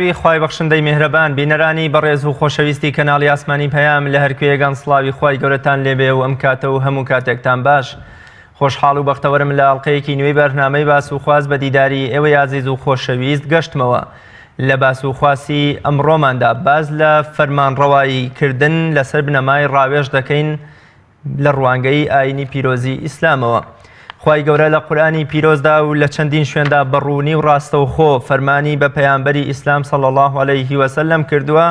ناوی خوای بەخشندەی میهرەبان بینەرانی بەڕێز و خۆشەویستی کەناڵی ئاسمانی پەیام لە هەرکوێیەگان سڵاوی خوای گەورەتان لێبێ و ئەم کاتە و هەموو کاتێکتان باش خۆشحاڵ و بەختەوەرم لە ئەڵلقەیەکی نوێی بەرنامەی باس و خواست بە دیداری ئێوەی ئازیز و خۆشەویست گەشتمەوە لە باس و خواسی ئەمڕۆماندا باس لە فەرمانڕەوایی کردن لەسەر بنەمای ڕاوێژ دەکەین لە ڕوانگەی ئاینی پیرۆزی ئیسلامەوە. خوای گەورە لە قورئانی پیرۆزدا و لە چەندین شوێندا بە ڕوونی و ڕاستەوخۆ فەرمانی بە پەیامبەری ئیسلام صلی اللە علیه وسلم کردووە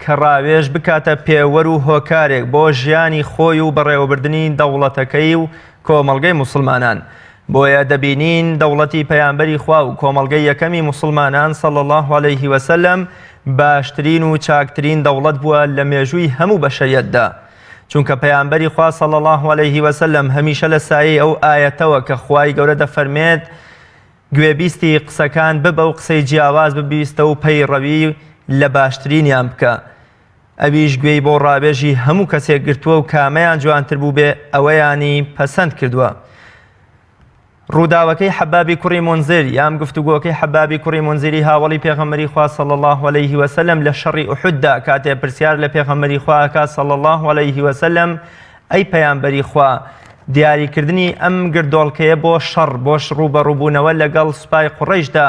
کە ڕاوێژ بکاتە پێوەر و هۆکارێک بۆ ژیانی خۆی و بەڕێوەبردنی دەوڵەتەکەی و کۆمەڵگەی موسڵمانان. بۆیە دەبینین دەوڵەتی پەیامبەری خوا و کۆمەڵگەی یەکەمی موسڵمانان صلی اللە علیه وسلم باشترین و چاکترین دەوڵەت بووە لە مێژووی هەموو بەشەریەتدا. چونکە پەیامبەری خوا صلی اللە علیه وسلم هەمیشە لە سایەی ئەو ئایەتەوە کە خوای گەورە دەفەرمێت گوێبیستی قسەکان ببە و قسەی جیاواز ببیستە و پەیڕەوی لە باشترینیان بکە ئەویش گوێی بۆ ڕاوێژی هەموو کەسێک گرتووە و کامەیان جوانتر بووبێ ئەوەیانی پەسەند کردووە. ڕووداوەکەی حەبابی کوڕی مونزر یان گفتوگۆکەی حەبابی کوڕی مونزری هاوەڵی پێغەمبەری خوا صلی اللە علیه وسلم لە شەڕی ئوحوددا کاتێ پرسیار لە پێغەمبەری خوا ئەکا صلی اللە علیه وسلم ئەی پەیامبەری خوا دیاریکردنی ئەم گردۆڵکەیە بۆ شەڕ بۆش ڕووبەڕووبوونەوە لەگەڵ سوپای قوڕەیشدا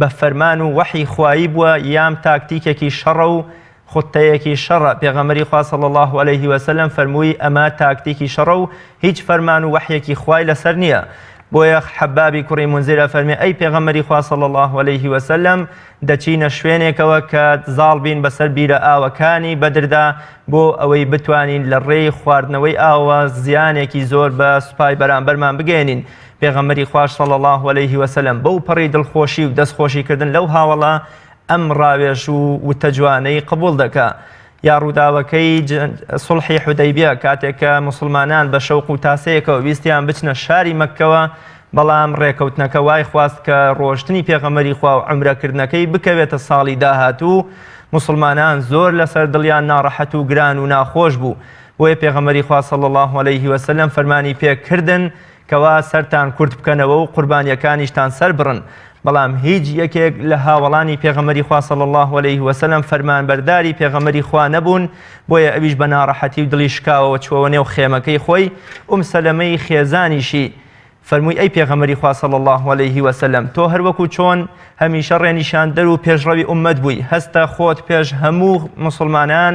بە فەرمان و وەحی خوایی بووە یان تاکتیکێکی شەڕە و خوتەیەکی شەڕە، پێغەمبەری خوا صلی اللە علیه وسلم فەرمووی ئەمە تاکتیکی شەڕە و هیچ فەرمان و وەحیەکی خوای لەسەر نییە، بۆیە حەبابی کوڕی مونزیر ئەفەرمێ ئەی پێغەمبەری خوا صلی اللە علیه وسلم دەچینە شوێنێکەوە کە زاڵ بین بەسەر بیرە ئاوەکانی بەدردا بۆ ئەوەی بتوانین لە ڕێی خواردنەوەی ئاوەوە زیانێکی زۆر بە سوپای بەرامبەرمان بگەیەنین، پێغەمبەری خواش صلی اللە علیه وسلم بەو پەڕی دڵخۆشی و دەستخۆشی کردن لەو هاوەڵە ئەم ڕاوێژ و وتە جوانەی قبوڵ دەکا. یا ڕووداوەکەی سوڵحی حودەیبیە کاتێک کە موسڵمانان بە شەوق و تاسەیەکەوە ویستیان بچنە شاری مەککەوە بەڵام ڕێکەوتنەکە وای خواست کە ڕۆشتنی پێغەمبەری خوا و عەمرەکردنەکەی بکەوێتە ساڵی داهاتوو موسڵمانان زۆر لەسەر دڵیان ناڕەحەت و گران و ناخۆش بوو بۆیە پێغەمبەری خوا صلی اللە علیه وسلم فەرمانی پێ کردن کەوا سەرتان کورت بکەنەوە و قوربانیەکانیشتان سەربڕن، بەڵام هیچ یەکێک لە هاوەڵانی پێغەمبەری خوا صلی اللە علیه وسلم فەرمانبەرداری پێغەمبەری خوا نەبوون، بۆیە ئەویش بە ناڕەحەتی و دڵی شکاوەوە چووەوە نێو خێمەکەی خۆی، ئوم سەلەمەی خێزانیشی فەرمووی ئەی پێغەمبەری خوا صلی اللە علیه وسلم تۆ هەروەکو چۆن هەمیشە ڕێنیشاندەر و پێشڕەوی ئوممەت بووی هەستە خۆت پێش هەموو موسڵمانان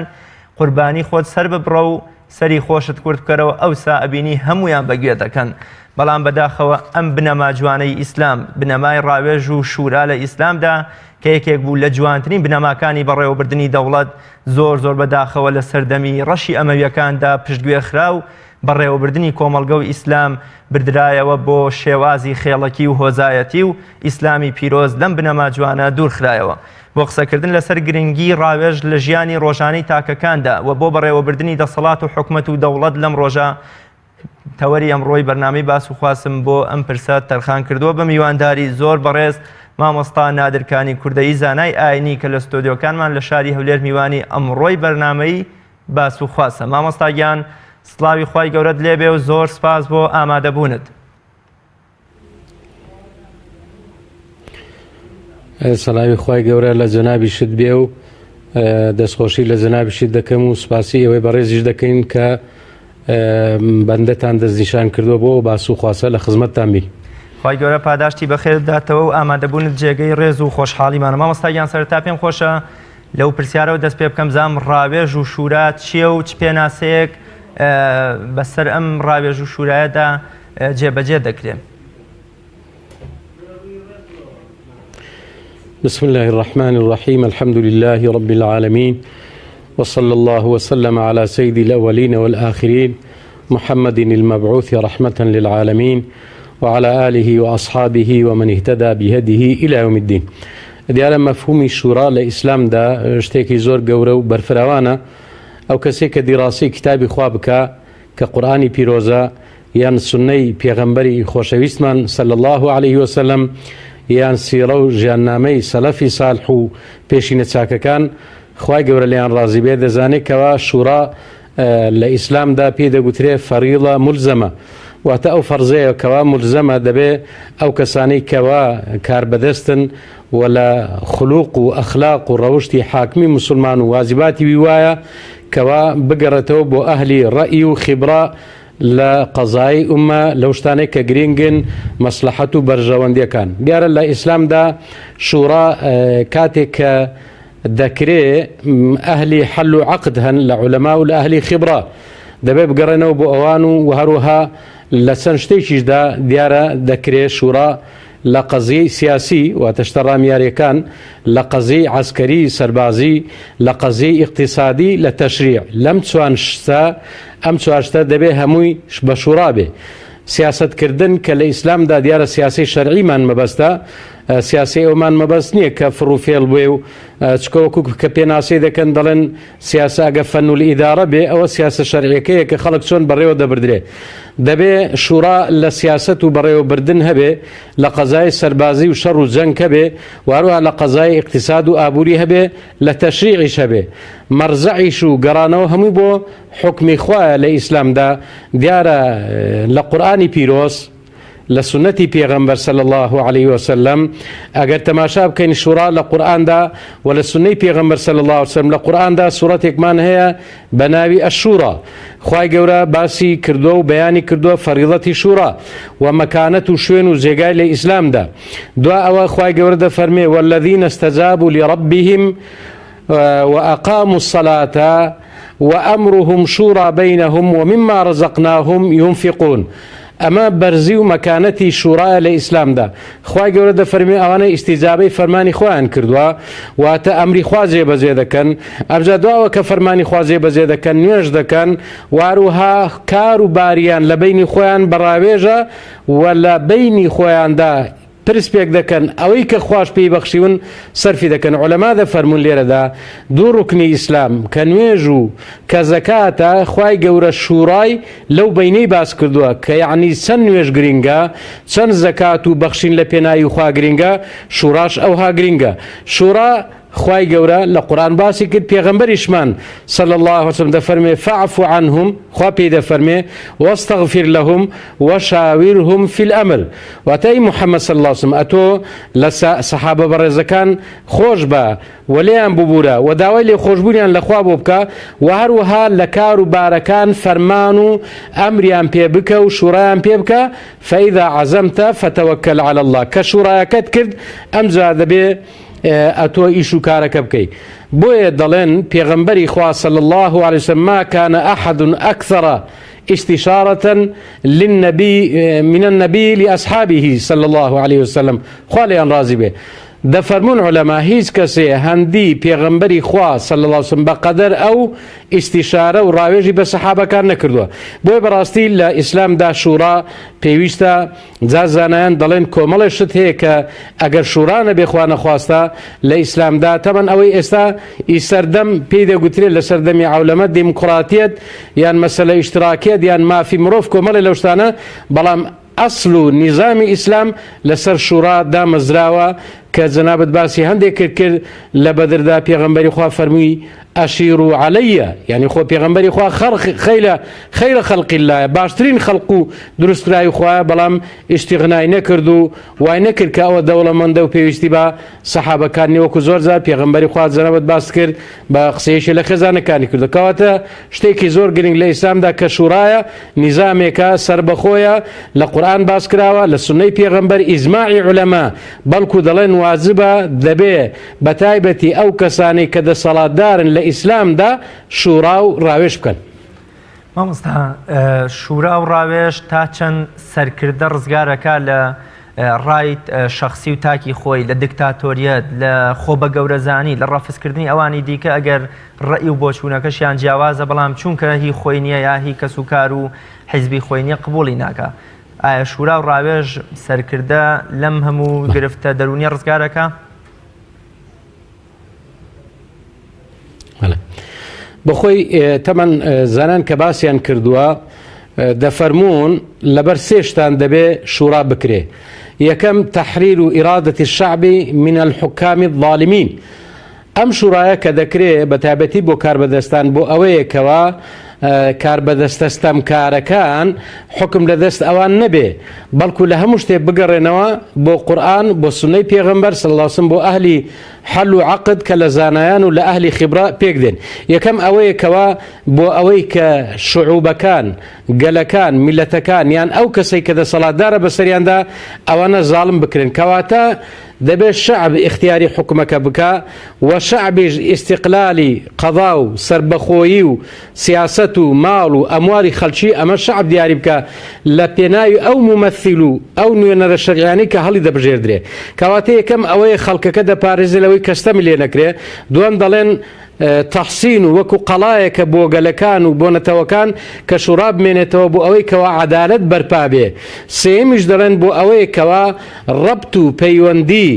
قوربانی خۆت سەرببڕە و سەری خۆشت کورت بکەرەوە ئەوسا ئەبینی هەموویان بە گوێ دەکەن بەڵام بەداخەوە ئەم بنەما جوانەی ئیسلام بنەمای ڕاوێژ و شورا لە ئیسلامدا کە یەکێک بوو لە جوانترین بنەماکانی بەڕێوەبردنی دەوڵەت زۆر زۆر بەداخەوە لە سەردەمی ڕەشی ئەمەویەکاندا پشتگوێ خرا و بەڕێوەبردنی کۆمەڵگە و ئیسلام بردرایەوە بۆ شێوازی خێڵەکی و هۆزایەتی و ئیسلامی پیرۆز لەم بنەما جوانە دوورخرایەوە. بۆ قسەکردن لەسەر گرنگی ڕاوێژ لە ژیانی ڕۆژانەی تاکەکاندا و بۆ بەڕێوەبردنی دەسەڵات و حکومەت و دەوڵەت لەم ڕۆژە تەوەری ئەمڕۆی بەرنامەی باس و خواسم بۆ ئەم پرسە تەرخان کردووە بە میوانداری زۆر بەڕێز مامۆستا نادر کانی کوردەیی زانای ئاینی کە لە ستۆدیۆکانمان لە شاری هەولێر میوانی ئەمڕۆی بەرنامەی باس و خواسە مامۆستا گیان سڵاوی خوای گەورەت لێبێ و زۆر سپاس بۆ ئامادەبوونت. سەلاوی خوای گەورە لە جەنابیشت بێ و دەستخۆشی لە جەنابیشت دەکەم و سوپاسی ئێوەی بەڕێزیش دەکەین کە بەندەتان دەستنیشان کردووە بۆ باس و خواسە لە خزمەتتان بین. خوای گەورە پاداشتی بەخێر بداتەوە و ئامادەبوونت جێگەی ڕێز و خۆشحاڵیمانە. مامۆستا گیان سەرەتا پێم خۆشە لەو پرسیارەوە دەست پێ بکەم زام ڕاوێژ و شورا چییە و چ پێناسەیەک بەسەر ئەم ڕاوێژ و شورایەدا جێبەجێ دەکرێن. بسم الله الرحمن الرحيم الحمد لله رب العالمين وصلى الله وسلم على سيد الأولين والآخرين محمد المبعوث رحمة للعالمين وعلى آله وأصحابه ومن اهتدى بهديه إلى يوم الدين دیارە مەفهومی شورا لە ئیسلامدا شتێکی زۆر گەورە و بەرفراوانە ئەو کەسێک کە دیڕاسی کتابی خوا بکە کە قورئانی پیرۆزە یان سوننەی پێغەمبەری خۆشەویستمان صلی اللە علیه وسلم یان سیڕە و ژیاننامەی سەلەفی سالح و پێشینە چاکەکان خوای گەورە لێیان ڕازی بێت دەزانێت کەوا شورا لە ئیسلامدا پێی دەگوترێ فەریڵە مولزەمە. واتە ئەو فەرزەیە کەوا مولزەمە دەبێ ئەو کەسانەی کەوا کاربەدەستن و لە خلوق و ئەخلاق و ڕەوشتی حاکمی موسڵمان و واجباتی وی وایە کەوا بگەڕێتەوە بۆ ئەهلی ڕەئی و خیبڕە لە قەزای ئوممە لەو شتانەی کە گرینگن مەسلەحەت و بەرژەوەندیەکان. دیارە لە ئیسلامدا شوڕا کاتێک کە دەکرێ ئەهلی حەل و عەقد هەن لە عولەما و لە ئەهلی خیبڕە دەبێ بگەڕێنەوە بۆ ئەوان و هەروەها لە چەند شتێکیشدا دیارە دەکرێ شوڕا لە قەزیەی سیاسی، واتە شتە ڕامیاریەکان، لە قەزیەی عەسکەری، سەربازی، لە قەزیەی ئیقتیسادی، لە تەشریع. لەم چوان شتە، ئەم چوار شتە دەبێ هەمووی بە شوڕا بێ. سیاسەت کردن کە لە ئیسلامدا دیارە سیاسەی شەرعیمان مەبەستە، سیاسەی ئەومان مەبەست نییە کە فڕ و فێڵ بێ و چکە وەکوو کە پێناسەی دەکەن دەڵێن سیاسە ئەگە فەن الادارە بێ ئەوە سیاسە شەرعیەکەیە کە خەڵک چۆن بەڕێوە دەبردرێ. دەبێ شوڕا لە سیاسەت و بەڕێوەبردن هەبێ، لە قەزای سەربازی و شەڕ و جەنگ هەبێ و هەروەها لە قەزای ئیقتیساد و ئابووری هەبێ، لە تەشریعیش هەبێ. مەرجەعیش و گەڕانەوە هەمووی بۆ حوکمی خوایە لە ئیسلامدا دیارە لە قورئانی پیرۆز، لە سوننەتی پێغەمبەر صلی اللە علیه وسلم ئەگەر تەماشا بکەین شورا لە قورئاندا و لە سوننەی پێغەمبەر صلی اللە علیه وسلم لە قورئاندا سورەتێکمان هەیە بە ناوی الشورا خوای گەورە باسی کردووە و بەیانی کردووە فەریضەتی شورا و مەکانەت و شوێن و جێگای لە ئیسلامدا دوا ئەوە خوای گەورە دەفەرمێ والذین استجابوا لربهم وأقاموا الصلاة وأمرهم شورى بينهم ومما رزقناهم ينفقون ئەمە بەرزی و مەکانەتی شورایە لە ئیسلامدا خوای گەورە دەفەرموێ ئەوانە ئیستیجابەی فەرمانی خۆیان کردووە واتە ئەمری خوا جێبەجێ دەکەن ئەمجا دواوە کە فەرمانی خوا جێبەجێ دەکەن نوێژ دەکەن واروها کار و باریان لە بینی خۆیان بەڕاوێژە و لە بینی خۆیاندا پرس پێک دەکەن ئەوەی کە خواش پێی بەخشیون سەرفی دەکەن عولەما دەفەرموون لێرەدا دوو ڕوکنی ئیسلام کە نوێژ و کە زەکاتە خوای گەورە شوڕای لەو بەینەی باس کردووە کە یەعنی چەند نوێژ گرینگە چەند زەکات و بەخشین لە پێناوی خوا گرینگە شوڕاش ئەوها گرینگە شوڕا خوای گەورە لە قورئان باسی کرد پێغەمبەریشمان صلی اللە علیه وسلم دەفەرمێ فاعف عنهم خوا پێی دەفەرمێ واستغفر لهم وشاورهم فی الامر واتە ئەی محمد صلی اللە علیه وسلم ئەتۆ لە سەحابە بەڕێزەکان خۆش بە و لێیان ببورە و داوای لێخۆشبوونیان لە خوا بۆ بکە و هەروەها لە کار و بارەکان فەرمان و ئەمریان پێ بکە و شوڕایان پێ بکە فإذا عزمت فتوکل علی اللە کە شوڕایەکەت کرد ئەمجا دەبێ ئەتۆ ئیش و کارەکە بکەی بۆیە دەڵێن پێغەمبەری خوا صلی الله علیه وسلم ما كان احد اكثر استشارة للنبي من النبي لأصحابه صلى الله عليه وسلم خوا لێیان ڕازی بێ دەفەرمونون علەما هیچ کەسێ هەندی پێغەمبەری خوا صلی الله علیه وسلم بەقەدەر ئەو ئیستیشارە و ڕاوێژی بە سەحابەکان نەکردووە بۆیە بەڕاستی لە ئیسلامدا شورا پێویستە جا زانایان دەڵێن کۆمەڵێ شت هەیە کە ئەگەر شورا نەبێ خوا نەخواستە لە ئیسلامدا تەبەن ئەوەی ئێستا ئی سەردەم پێی دەگوترێت لە سەردەمی عەولەمە دیموکراتیەت یان مەسەلە ئیشتراکیەت یان مافی مرۆڤ کۆمەڵێ لەو شتانە بەڵام ئەسڵ و نیزامی ئیسلام لەسەر شورا دامەزراوە کە جەنابت باسی هەندێک کرد کرد لە بەدردا پێغەمبەری خوا فەرمووی اشیروا علی یانی خۆ پێغەمبەری خوا خەیرە خەیرە خەلق اللە باشترین خەلق و دروستکراوی خوایە بەڵام ئیشتیغنای نەکرد و وای نەکرد کە ئەوە دەوڵەمەندە و پێویستی بە سەحابەکان نیە وەکو زۆر جار پێغەمبەری خوا جەنابت باست کرد بە قسەیەکی لە خێزانەکانی کردو کەواتە شتێکی زۆر گرنگ لە ئیسلامدا کە شورایە نیزامێکە سەربەخۆیە لە قورئان باس کراوە لە سوننەی پێغەمبەر ئیجماعی عولەما بەڵکو دەڵێن واجبە دەبێ بەتایبەتی ئەو کەسانەی کە دەسەڵاتدارن لە ئیسلامدا شورا و ڕاوێژ بکەن. مامۆستا شورا و ڕاوێژ تا چەند سەرکردە ڕزگار ئەکا لە ڕای شەخسی و تاکی خۆی، لە دکتاتۆریەت، لە خۆ بە گەورەزانی، لە ڕەفزکردنی ئەوانی دیکە ئەگەر ڕەئی و بۆچوونەکەشیان جیاوازە بەڵام چونکە هی خۆی نییە یا هی کەسوکار و حیزبی خۆی نییە قبوڵی ناکا. ئایا شورا و ڕاوێژ سەرکردە لەم هەموو گرفتە دەروونیە ڕزگار ئەکا؟ بەخۆی تەمەن زانان کە باسیان کردووە دەفەرمونون لەبەر سێشتان دەبێ شورا بکرێ یەکەم تحریر و ئیرادەتی الشعبی من الحکام الظالمین ئەم شورایە کە دەکرێ بە تایبەتی بۆ کاربەدەستان بۆ ئەوەیە کەوا کاربەدەستە ستەمکارەکان حوکم لە دەست ئەوان نەبێ بەڵکو لە هەموو شتێ بگەڕێنەوە بۆ قورئان بۆ سوننەی پێغەمبەر صلی اللە علیە وسلم بۆ ئەهلی حل و عقد کە لە زانایان و لە ئەهلی خبرە پێک دێن یەکەم ئەوەیە کەوا بۆ ئەوەی کە شعوبەکان گەلەکان میلەتەکان یان ئەو کەسەی کە دەسەڵاتدارە بەسەریاندا ئەوانە زاڵم بکرێن کەواتە دەبێت شەعب ئیختیاری حوکمەکە بکا و شەعبیش ئیستیقلالی قەزا و سەربەخۆیی و سیاسەت و ماڵ و ئەموالی خەڵکی ئەمە شەعب دیاری بکا لە پێناوی ئەو مومەسیل و ئەو نوێنەرە شەرعیانەی کە هەڵی دەبژێردرێ. کەواتە یەکەم ئەوەیە خەڵکەکە دەپارێزێ لەوەی کە ستەمی لێ نەکرێ، دووەم دەڵێن تەحسین و وەکو قەڵایەکە بۆ گەلەکان و بۆ نەتەوەکان کە شوڕا بمێنێتەوە بۆ ئەوەی کەوا عەدالەت بەرپا بێ. سێیەمیش دەڵێن بۆ ئەوەیە کەوا ڕەبت و پەیوەندی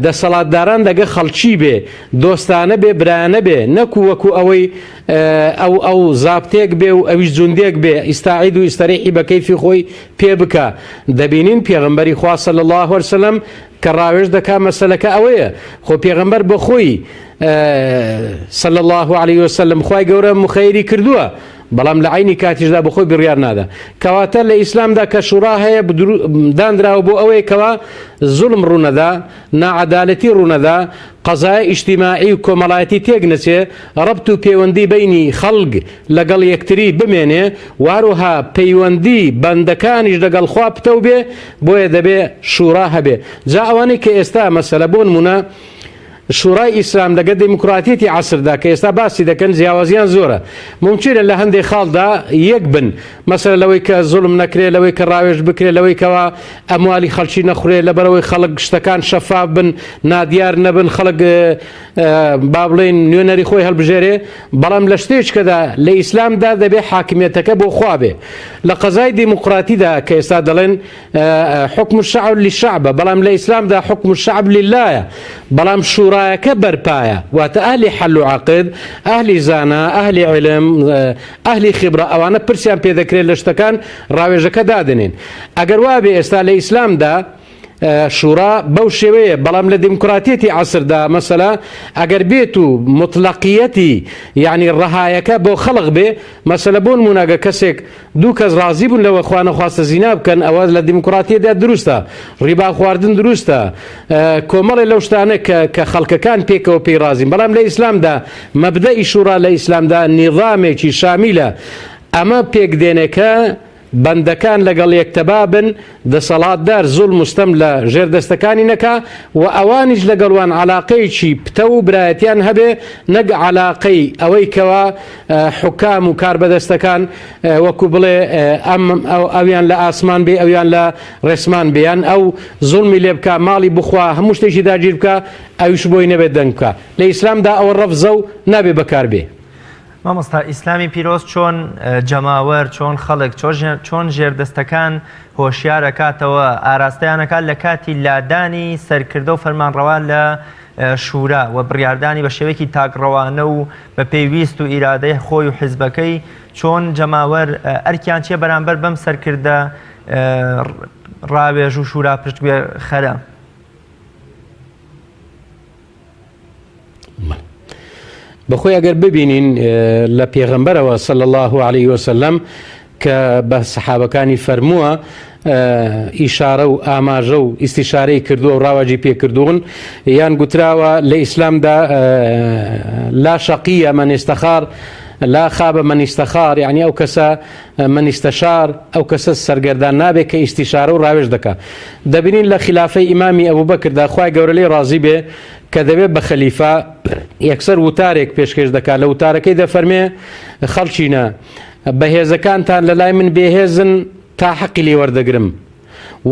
دەسەڵاتداران لەگە خەڵکی بێ، دۆستانە بێ، برایانە بێ، نەکو وەکو ئەوەی ئەو ئەو زابتێک بێ و ئەویش جوندێک بێ، ئیستاعید و ئیستەریحی بە کەیفی خۆی پێ بکا. دەبینین پێغەمبەری خوا صلی اللە علیە وسلم کە ڕاوێژ دەکا مەسەلەکە ئەوەیە، خۆ پێغەمبەر بە خۆی صلی اللە علیه وسلم خوای گەورە مخەیری کردووە، بەڵام لە عەینی کاتیشدا بە خۆی بڕیار نادا. کەواتە لە ئیسلامدا کە شوڕا هەیە دانراوە بۆ ئەوەیە کەوا زوڵم ڕوونەدا، ناعەدالەتی ڕوونەدا، قەزایای ئیجتیماعی و کۆمەڵایەتی تێک نەچێ، ڕەبت و پێوەندی بەینی خەڵک لەگەڵ یەکتری بمێنێ و هەروەها پەیوەندی بەندەکانیش لەگەڵ خوا پتەو بێ، بۆیە دەبێ شوڕا هەبێ. جا ئەوانەی کە ئێستا مەسەلە بۆ نموونە شورای ئیسلام لەگەر دیموکراتیەتی عەسردا کە ئێستا باسی دەکەن جیاوازیان زۆرە مومکینە لە هەندێک خاڵدا یەک بن مەسەلە لەوەی کە زوڵم نەکرێ لەوەی کە ڕاوێژ بکرێ لەوەی کەوا ئەموالی خەڵکی نەخورێ لەبەرەوەی خەڵک شتەکان شەفاف بن نادیار نەبن خەڵک با بڵێین نوێنەری خۆی هەڵبژێرێ بەڵام لە شتێکدا لە ئیسلامدا دەبێ حاکمیەتەکە بۆ خوا بێ لە قەزای دیموکراتیدا کە ئێستا دەڵێن حوکم الشعب للشعبە بەڵام لە ئیسلامدا حوکم الشعب للایە بەڵام شورایەکە بەرپایە واتە ئەهلی حەل و عەقد ئەهلی زانا ئەهلی علم ئەهلی خبرە ئەوانە پرسیان پێ دەکرێت لە شتەکان ڕاوێژەکە دادەنێن ئەگەر وابێ ئێستا لە ئیسلامدا شورا بەو شێوەیە بەڵام لە دیموکراتیەتی عسردا مەسەلا ئەگەر بێت و مطلقیەتی یعنی ڕەهایەکە بۆ خەڵق بێ مەسەلە بۆ نمونەگە کەسێک دوو کەس ڕازی بوون لەوە خوانەخواستە زینا بکەن ئەوە لە دیموکراتیەدا دروستە، ڕیبا خواردن دروستە، کۆمەڵێ لەو شتانە کە کە خەڵکەکان پێکەوە پێی ڕازین، بەڵام لە ئیسلامدا مەبدەئی شورا لە ئیسلامدا نیزامێکی شامیلە ئەمە پێک دێنێ کە بەندەکان لەگەڵ یەک تەبا بن، دەسەڵاتدار زوڵم و ستەم لە ژێر دەستەکانی نەکا و ئەوانیش لەگەڵ وان عەلاقەیەکی پتەو و برایەتیان هەبێ نەک عەلاقەی ئەوەی کەوا حوکام و کاربەدەستەکان وەکو بڵێ ئەم ئەویان لە ئاسمان بێ ئەویان لە ڕێسمان بێ یان ئەو زوڵمی لێ بکا ماڵی بخوا هەموو شتێکی داگیر بکا ئەویش بۆی نەبێت دەنگ بکا لە ئیسلامدا ئەوە ڕەفزە و نابێ بەکار بێ. مامۆستا ئیسلامی پیرۆز چۆن جەماوەر چۆن خەڵک چۆن ژێردەستەکان هۆشیار ئەکاتەوە ئاراستەیان ئەکات لە کاتی لادانی سەرکردە و فەرمانڕەوا لە شورا و بڕیاردانی بە شێوەیەکی تاکڕەوانە و بە پێی ویست و ئیرادەی خۆی و حیزبەکەی چۆن جەماوەر ئەرکیان چیە بەرامبەر بەم سەرکردە ڕاوێژ و شورا پشتگوێ خەرە؟ بەخۆی ئەگەر ببینین لە پێغەمبەرەوە صلی الله علیه وسلم کە بە سەحابەکانی فەرمووە ئیشارە و ئاماژە و ئیسیشارەی کردووە و ڕاواجی پێکردوون یان گوتراوە لە ئیسلامدا لا شەقیە من استخار لا خاب من استخار یعنی ئەو کەسە من استشار ئەو کەسە سەرگەردان نابێت کە ئیستیشارە و ڕاوێژ دەکا دەبینین لە خلافەی ئیمامی ئەبوبەکردا خوای گەورە لێی ڕازی بێ کە دەبێت بە خەلیفە یەکسەر وتارێک پێشکێش دەکات لە وتارەکەی دەفەرمێ خەڵکینە بەهێزەکانتان لە لای من بێهێزن تا حەقی لێ وەردەگرم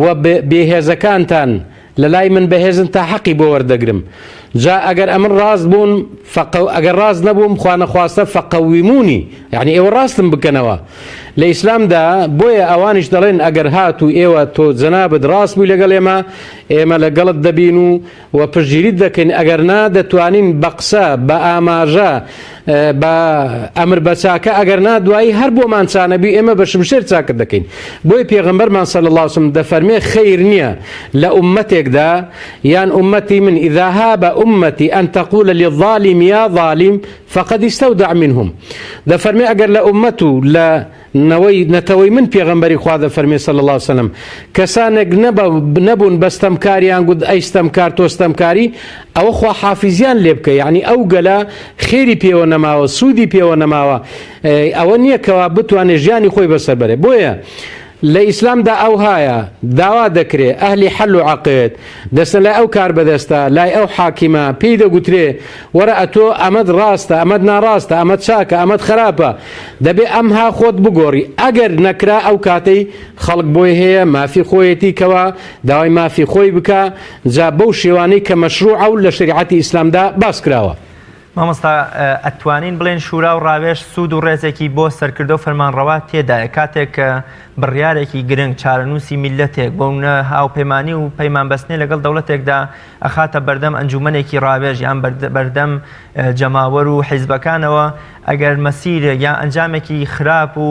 و بێهێزەکانتان لە لای من بەهێزن تا حەقی بۆ وەردەگرم جا ئەگەر ئەمن ڕاست بوون فەقە ئەگەر ڕاست نەبووم خوانەخواستە فەقەویمونی یعنی ئێوە ڕاستم بکەنەوە لە ئیسلامدا بۆیە ئەوانیش دەڵێن ئەگەر هاتوو ئێوە تۆ جەنابت ڕاست بووی لەگەڵ ئێمە ئێمە لەگەڵت دەبین و و پشتگیریت دەکەین ئەگەر نا دەتوانین بە قسە بە ئاماژە بە ئەمر بە چاکە ئەگەر نا دوایی هەر بۆمان چانەبی ئێمە بە شمشێر چاکت دەکەین بۆی پێغەمبەرمان صلی الله علیه وسلم دەفەرمێ خەیر نییە لە ئوممەتێکدا یان ئوممەتی من اذا هاب امتی ان تقول للظالم یا ظالم فقد استودع منهم دەفەرمێ ئەگەر لە ئومەت و لە نەوەی نەتەوەی من پێغەمبەری خوا دەفەرمێ صلی اللە علیە وسلم کەسانێک نەبوون بە ستەمکاریان گوت ئەی ستەمکار تۆ ستەمکاری ئەوە خوا حافیزیان لێ بکە یعنی ئەو گەلە خێری پێوە نەماوە سوودی پێوە نەماوە ئەوە نییە کەوا بتوانێت ژیانی خۆی بەسەر بەرێ بۆیە لە ئیسلامدا ئەوهایە داوا دەکرێ ئەهلی حەل و عەقد دەچنە لای ئەو کاربەدەستە لای ئەو حاکیمە پێی دەگوترێ وەرە ئەتۆ ئەمەت ڕاستە ئەمەت ناڕاستە ئەمەت چاکە ئەمەت خراپە دەبێ ئەمها خۆت بگۆڕی ئەگەر نەکرا ئەو کاتەی خەڵک بۆی هەیە مافی خۆیەتی کەوا داوای مافی خۆی بکا جا بەو شێوانەی کە مەشروعە و لە شەریعەتی ئیسلامدا باس کراوە. مامۆستا ئەتوانین بڵێن شورا و ڕاوێژ سوود و ڕێزێکی بۆ سەرکردە و فەرمانڕەوا تێدایە کاتێک کە بڕیارێکی گرنگ چارەنووسی میللەتێک بۆ نمونە هاوپەیمانی و پەیمان بەستنێ لەگەڵ دەوڵەتێکدا ئەخاتە بەردەم ئەنجومەنێکی ڕاوێژ یان بەردەم جەماوەر و حیزبەکانەوە ئەگەر مەسیرێک یان ئەنجامێکی خراپ و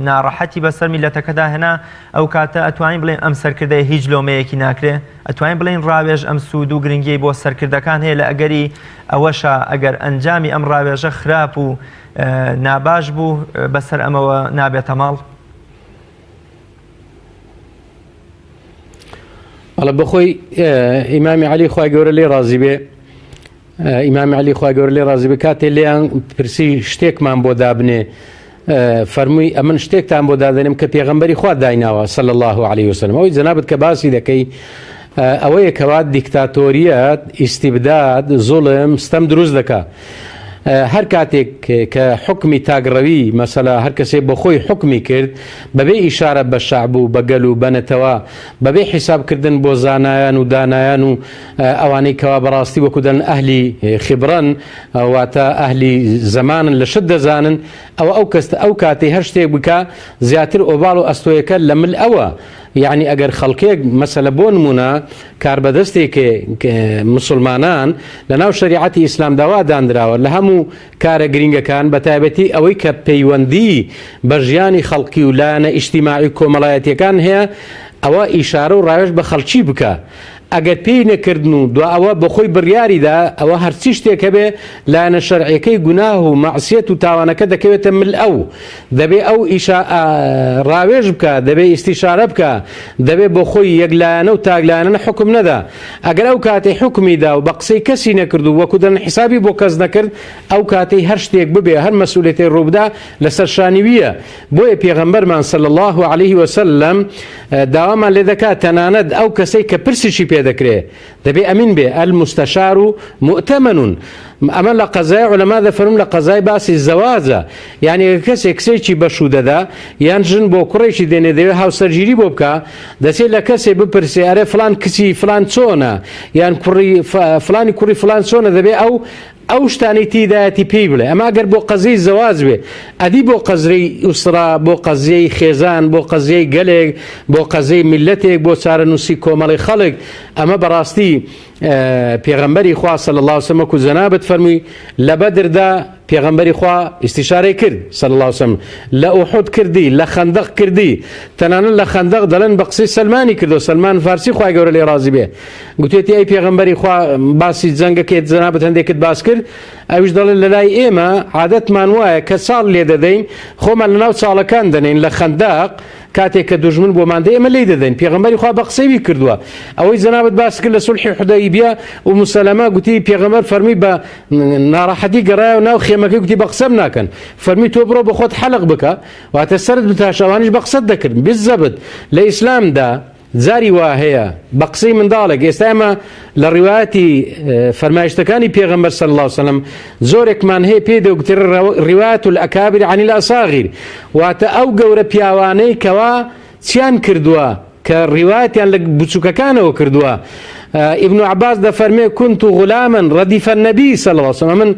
ناڕەحەتی بەسەر میللەتەکەدا هێنا ئەو کاتە ئەتوانین بڵێن ئەم سەرکردەیە هیچ لۆمەیەکی ناکرێ؟ ئەتوانین بڵێین ڕاوێژ ئەم سوود و گرنگیەی بۆ سەرکردەکان هەیە لە ئەگەری ئەوەشا ئەگەر ئەنجامی ئەم ڕاوێژە خراپ و ناباش بوو بەسەر ئەمەوە نابێتە ماڵ؟ بەڵێ بەخۆی ئیمامی عەلی خوای گەورە لێی ڕازی بێ ئیمامی عەلی خوای گەورە لێ ڕازی بێ کاتێ لێیان پرسی شتێکمان بۆ دابنێ فەرمووی ئەمن شتێکتان بۆ دادەنێم کە پێغەمبەری خوا دایناوە صلی الله علیه وسلم ئەوەی جەنابت کە باسی دەکەی ئەوەیە کەوا دیکتاتۆریەت ئیستیبداد زوڵم ستەم دروست دەکا هەر کاتێک کە حکمی تاگڕەوی مەسەلا هەر کەسێ بۆ خۆی حکمی کرد بەبێ ئیشارە بە شعب و بە گەل و بە نەتەوە بەبێ حیسابکردن بۆ زانایان و دانایان و ئەوانەی کەوا بەڕاستی وەکو دەن ئەهلی خبرەن واتە ئەهلی زەمانن لە شت دەزانن ئەوە ئەو کەستە ئەو کاتەی هەر شتێک بکا زیاتر ئۆباڵ و ئەستۆیەکە لە مل ئەوە یعنی ئەگەر خەڵکێک مەسەلە بۆ نمونە کاربەدەستێک مسلمانان لە ناو شەریعەتی ئیسلامدا وا دانراوە لە هەموو کارە گرینگەکان بە تایبەتی ئەوەی کە پەیوەندی بە ژیانی خەڵکی و لایەنە ئیجتیماعی و کۆمەڵایەتیەکان هەیە ئەوە ئیشارە و ڕاوێژ بە خەڵکی بکا ئەگەر پێی نەکردن و دوا ئەوە بەخۆی بڕیاری دا ئەوە هەرچی شتێک هەبێ لایەنە شەرعیەکەی گوناه و مەعسیەت و تاوانەکە دەکەوێتە مل ئەو دەبێ ئەو ئیشا ڕاوێژ بکا دەبێ ئیستیشارە بکا دەبێ بۆ خۆی یەک لایەنە و تاک لایەنە حوکم نەدا ئەگەر ئەو کاتەی حوکمی دا و بە قسەی کەسی نەکرد و وەکو دەن حیسابی بۆ کەس نەکرد ئەو کاتەی هەر شتێک ببێ هەر مەسئولیەتێ ڕووبدا لەسەر شانی ویە بۆیە پێغەمبەرمان صلی اللە علیه وسلم داوامان لێ دەکات تەنانەت ئەو کەسەی کە پرسیشی پێ دەکرێ دەبێ ئەمین بێ المستشار مؤتمن ئەمە لە قەزای علەما دەفەرموون لە قەزای باسی زەواجە یعنی کەسێک کچێکی بەشوو دەدا یان ژن بۆ کوڕێکی دێنێ دەوێ هاوسەرگیری بۆ بکا دەچێت لە کەسێ بپرسێ ئەرێ فلان کچی فلان چۆنە یان کوڕی فلانی کوڕی فلان چۆنە دەبێ ئەو ئەو شتانەی تیدایەتی پێی بڵێ ئەمە ئەگەر بۆ قەزیەی زەواج بێ ئەدی بۆ قەزرەی ئوسرا بۆ قەزیەی خێزان بۆ قەزیەی گەلێک بۆ قەزیەی میللەتێک بۆ چارەنووسی کۆمەڵی خەڵک ئەمە بەڕاستی پێغەمبەری خوا صلی الله علیه وسلم وەکو جەنابت فەرمووی لە بەدردا پێغەمبەری خوا ئیستیشارەی کرد صلی الله علیه وسلم لە ئوحود کردی لە خەندەق کردی تەنانەت لە خەندەق دەڵێن بە قسەی سەلمانی کردو سەلمان فارسی خوای گەورە لێ ڕازی بێ گوتێتی ئەی پێغەمبەری خوا باسی جەنگەکەیت جەنابت هەندێکت باس کرد ئەویش دەڵێت لە لای ئێمە عادەتمان وایە کە چاڵ لێ دەدەین خۆمان لەناو چاڵەکان دەنێین لە خەندەق کاتێک کە دوژمن بۆمان دێ ئێمە لێی دەدەین پێغەمبەری خوا بە قسەی وی کردووە ئەوەی جەنابت باس کرد لە سولحی حودەیبیە ئوم سەلەمە گوتی پێغەمبەر فەرمی بە ناڕەحەتی گەڕایەوە ناو خێمەکەی گوتی بە قسەم ناکەن فەرمی تۆ بڕۆ بە خۆت حەلق بکە واتە سەرت بتاشە ئەوانیش بە قسەت دەکرد بالزەبت لە ئیسلامدا جاری وا هەیە بە قسەی منداڵێک ئێستا ئێمە لە ڕیوایەتی فەرمایشتەکانی پێغەمبەر صلی الله علیه وسلم زۆرێکمان هەیە پێی دەگوترێت ڕیوایەت الأکابر عن الأصاغر واتە ئەو گەورە پیاوانەی کەوا چیان کردووە کە ڕیوایەتیان لە بچووکەکانەوە کردووە ابن عباس دەفەرمێ كنت غلاما رديف النبي صلى الله عليه وسلم من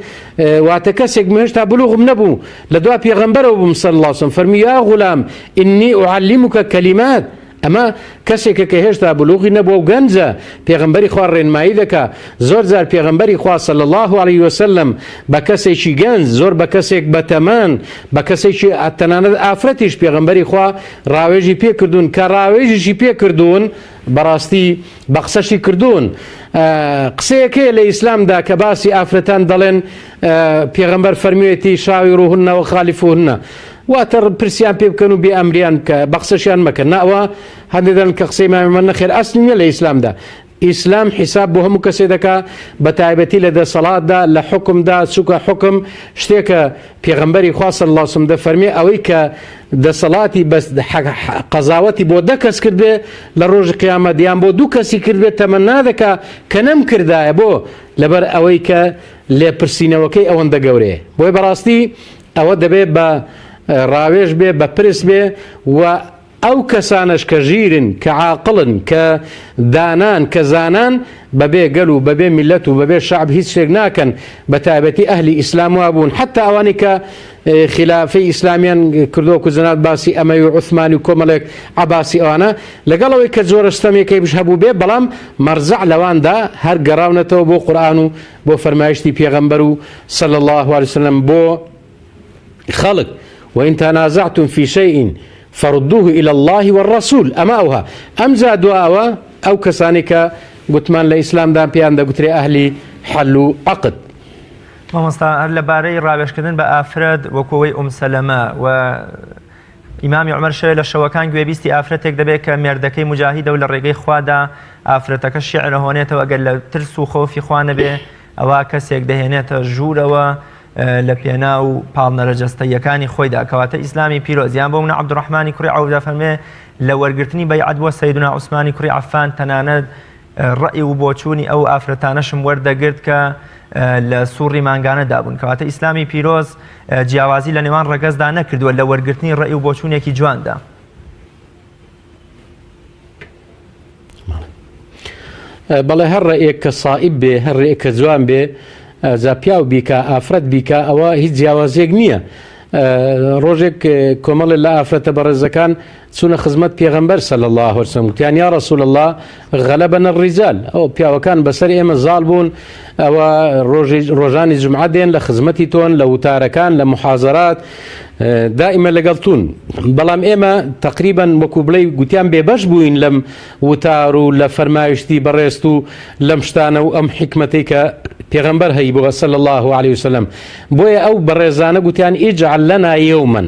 واتە کەسێک من هێشتا بلوغم نەبوو لە دوا پێغەمبەرەوە بووم صلى الله عليه وسلم فەرمی یا غلام إني أعلمك كلمات. ئەمە کەسێکە کە هێشتا بلوغی نەبووە و گەنجە، پێغەمبەری خوا ڕێنمایی دەکا، زۆر جار پێغەمبەری خوا صلی اللە علیه وسلم بە کەسێکی گەنج، زۆر بە کەسێک بە تەمەن، بە کەسێکی تەنانەت ئافرەتیش پێغەمبەری خوا ڕاوێژی پێ کردوون، کە ڕاوێژیشی پێ کردوون بەڕاستی بە قسەشی کردوون. قسەیەک هەیە لە ئیسلامدا کە باسی ئافرەتان دەڵێن پێغەمبەر فەرموویەتی شاویروهن وخالفوهن، واتە پرسیان پێ بکەن و بێ ئەمریان بکە بە قسەشیان مەکە نا ئەوە هەندێک دەڵێن کە قسەی مامی من نەخێر ئەسلی نییە لە ئیسلامدا ئیسلام حیساب بۆ هەموو کەسێ دەکا بە تایبەتی لە دەسەڵاتدا لە حکمدا چووکە حکم شتێکە پێغەمبەری خوا صلی الله علیه وسلم دەفەرمێ ئەوەی کە دەسەڵاتی بەس قەزاوەتی بۆ دە کەس کردبێ لە ڕۆژی قیامەت یان بۆ دوو کەسی کردبێت تەمەنا دەکا کە نەمکردایە بۆ لەبەر ئەوەی کە لێپرسینەوەکەی ئەوەندە گەورەیە بۆیە بەڕاستی ئەوە دەبێ بە ڕاوێژ بێ، بە پرس بێ و ئەو کەسانەش کە ژیرن، کە عاقڵن، کە دانان، کە زانان، بەبێ گەل و بەبێ میللەت و بەبێ شەعب هیچ شتێک ناکەن، بە تایبەتی ئەهلی ئیسلام وابوون، حەتتا ئەوانەی کە خیلافەی ئیسلامیان کردووە وەکو جەنابت باسی ئەمەوی و عوسمانی و کۆمەڵێک عەباسی ئەوانە، لەگەڵ ئەوەی کە جۆرە ستەمێکەیش هەبووبێ، بەڵام مەرجەع لەواندا هەر گەڕاونەتەوە بۆ قورئان و بۆ فەرمایشتی پێغەمبەر و صلی اللە علیه وسلم بۆ خەڵک وإن تنازعتم في شيء فردوه إلى الله والرسول ئەمە ئەوها ئەمجا دوا ئەوە ئەو کەسانی کە گوتمان لە ئیسلامدا پێیان دەگوترێ ئەهلی حەل و عەقد. مامۆستا هەر لەبارەی ڕاوێژکردن بە ئافرەت وەکو ئەوەی ئوم سەلەمە و ئیمامی عومەر شەوێ لە شەوەکان گوێبیستی ئافرەتێک دەبێت کە مێردەکەی موجاهیدە و لە ڕێگەی خوادا ئافرەتەکە شیعر ئەهۆنێتەوە ئەگەر لە ترس و خۆفی خوا نەبێ ئەوا کەسێک دەهێنێتە ژوورەوە لە پێناو پاڵنەرە جەستەییەکانی خۆیدا کەواتە ئیسلامی پیرۆز یان بۆ منە عەبدوڕەحمانی کوڕی عەوف دەفەرمێ لە وەرگرتنی بەیعەت بۆ سەیدونا عوسمانی کوڕی عەفان تەنانەت ڕەئی و بۆچوونی ئەو ئافرەتانەشم وەردەگرت کە لە سوڕی مانگانەدا بوون کەواتە ئیسلامی پیرۆز جیاوازی لە نێوان ڕەگەزدا نەکردووە لە وەرگرتنی ڕەئی و بۆچوونێکی جواندا. بەڵێ هەر ڕێیەک کە سائیب بێ هەر ڕێیەک کە جوان بێ جا پیاو بیکا ئافرەت بیکا ئەوە هیچ جیاوازیەک نییە ڕۆژێک کۆمەڵێ لە ئافرەتە بەڕێزەکان چوونە خزمەت پێغەمبەر صلی اللە علیه وسلم گوتیان یا رسول اللە غلبنا الرجال ئەو پیاوەکان بەسەر ئێمە زاڵ بوون ئەوە ڕۆژی ڕۆژانی جمعە دێن لە خزمەتی تۆن لە وتارەکان لە محازرات دائیمە لەگەڵ تون بەڵام ئێمە تقریبا وەکو بڵێ گوتیان بێبەش بووین لەم وتار و لە فەرمایشتی بەڕێزت و لەم شتانە و ئەم حیکمەتەی کە پێغەمبەر هەیبووە صلی اللە علیه وسلم بۆیە ئەو بەڕێزانە گوتیان اجعل لنا یوما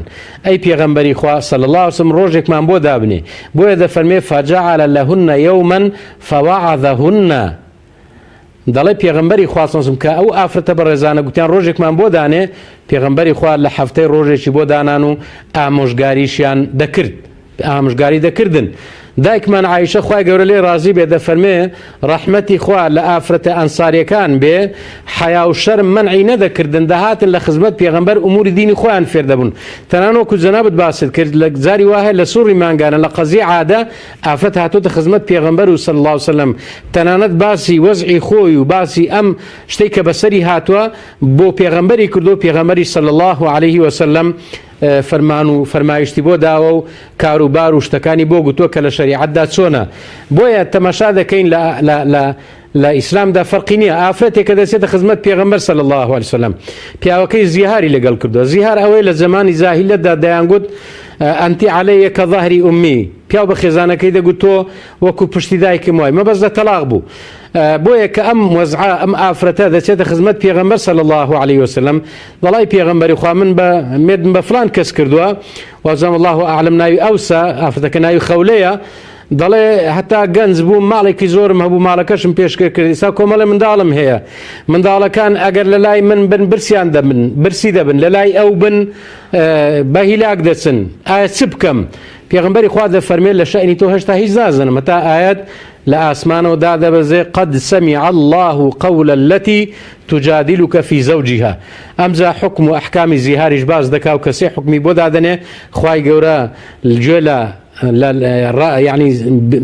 ئەی پێغەمبەری خوا صلی اللە علیه وسلم ڕۆژێکمان بۆ دابنێ بۆیە دەفەرمێ فجعل لهن یوما فوعظهن دەڵێ پێغەمبەری خوا صلی اللە علیه وسلم کە ئەو ئافرەتە بەڕێزانە گوتیان ڕۆژێکمان بۆ دانێ پێغەمبەری خوا لە هەفتەی ڕۆژێکی بۆ دانان و ئامۆژگاریشیان دەکرد ئامۆژگاری دەکردن. دایکمان عائیشە خوای گەورە لێی ڕازی بێ دەفەرمێ، ڕەحمەتی خوا لە ئافرەتە ئەنساریەکان بێ، حەیا و شەرم مەنعی نەدەکردن، دەهاتن لە خزمەت پێغەمبەر ئوموری دینی خۆیان فێر دەبوون. تەنانەت وەکو جەنابت باست کرد لە جاری وا هەیە لە سوڕی مانگانە لە قەزیە عادە ئافرەت هاتۆتە خزمەت پێغەمبەر و صلی اللە علیە وسلم تەنانەت باسی وەزعی خۆی و باسی ئەم شتەی کە بەسەری هاتووە بۆ پێغەمبەری کردووە پێغەمبەریش صلی اللە علیه وسلم فەرمان و فەرمایشتی بۆ داوە و کار و بار و شتەکانی بۆ گوتووە کە لە شەریعەتدا چۆنە بۆیە تەماشا دەکەین لە لە لە لە ئیسلامدا فەرقی نییە ئافرەتێک کە دەچێتە خزمەت پێغەمبەر صلی الله علیه وسلم پیاوەکەی زیهاری لەگەڵ کردووە زیهار ئەوەی لە زمانی جاهیلەتدا دەیانگوت ئەنتی عەلەیە کە ظهری ئومی پیاو بە خێزانەکەی دەگوت تۆ وەکو پشتی دایکم وای مەبەست لە تەلاق بوو بۆیە کە ئەم وەزعە ئەم ئافرەتە دەچێتە خزمەت پێغەمبەر صلی الله علیه وسلم دەڵای پێغەمبەری خوا من بە مێردم بە فلان کەس کردووە وازم الله اعلم ناوی ئەوسە ئافرەتەکە ناوی خەولەیە دەڵێ هەتا گەنج بووم ماڵێکی زۆرم هەبوو ماڵەکەشم پێشکە کرد ئێستا کۆمەڵێ منداڵم هەیە منداڵەکان ئەگەر لە لای من بن برسیان دەبن برسی دەبن لە لای ئەو بن بە هیلاک دەچن ئایا چ بکەم پێغمبەری خوا دەفەرمێ لە شەئنی تۆ هێشتا هیچ نازانم هەتا ئاەت لە ئاسمانەوە دادەبەزێ، قد سمع اللە قول اللتی تجادلک فی زوجها، ئەمجا حوکم و ئەحکامی زیهاریش باس دەکا و کە سێ حوکمی بۆ دادەنێ، خوای گەورە گوێ لە. یعنی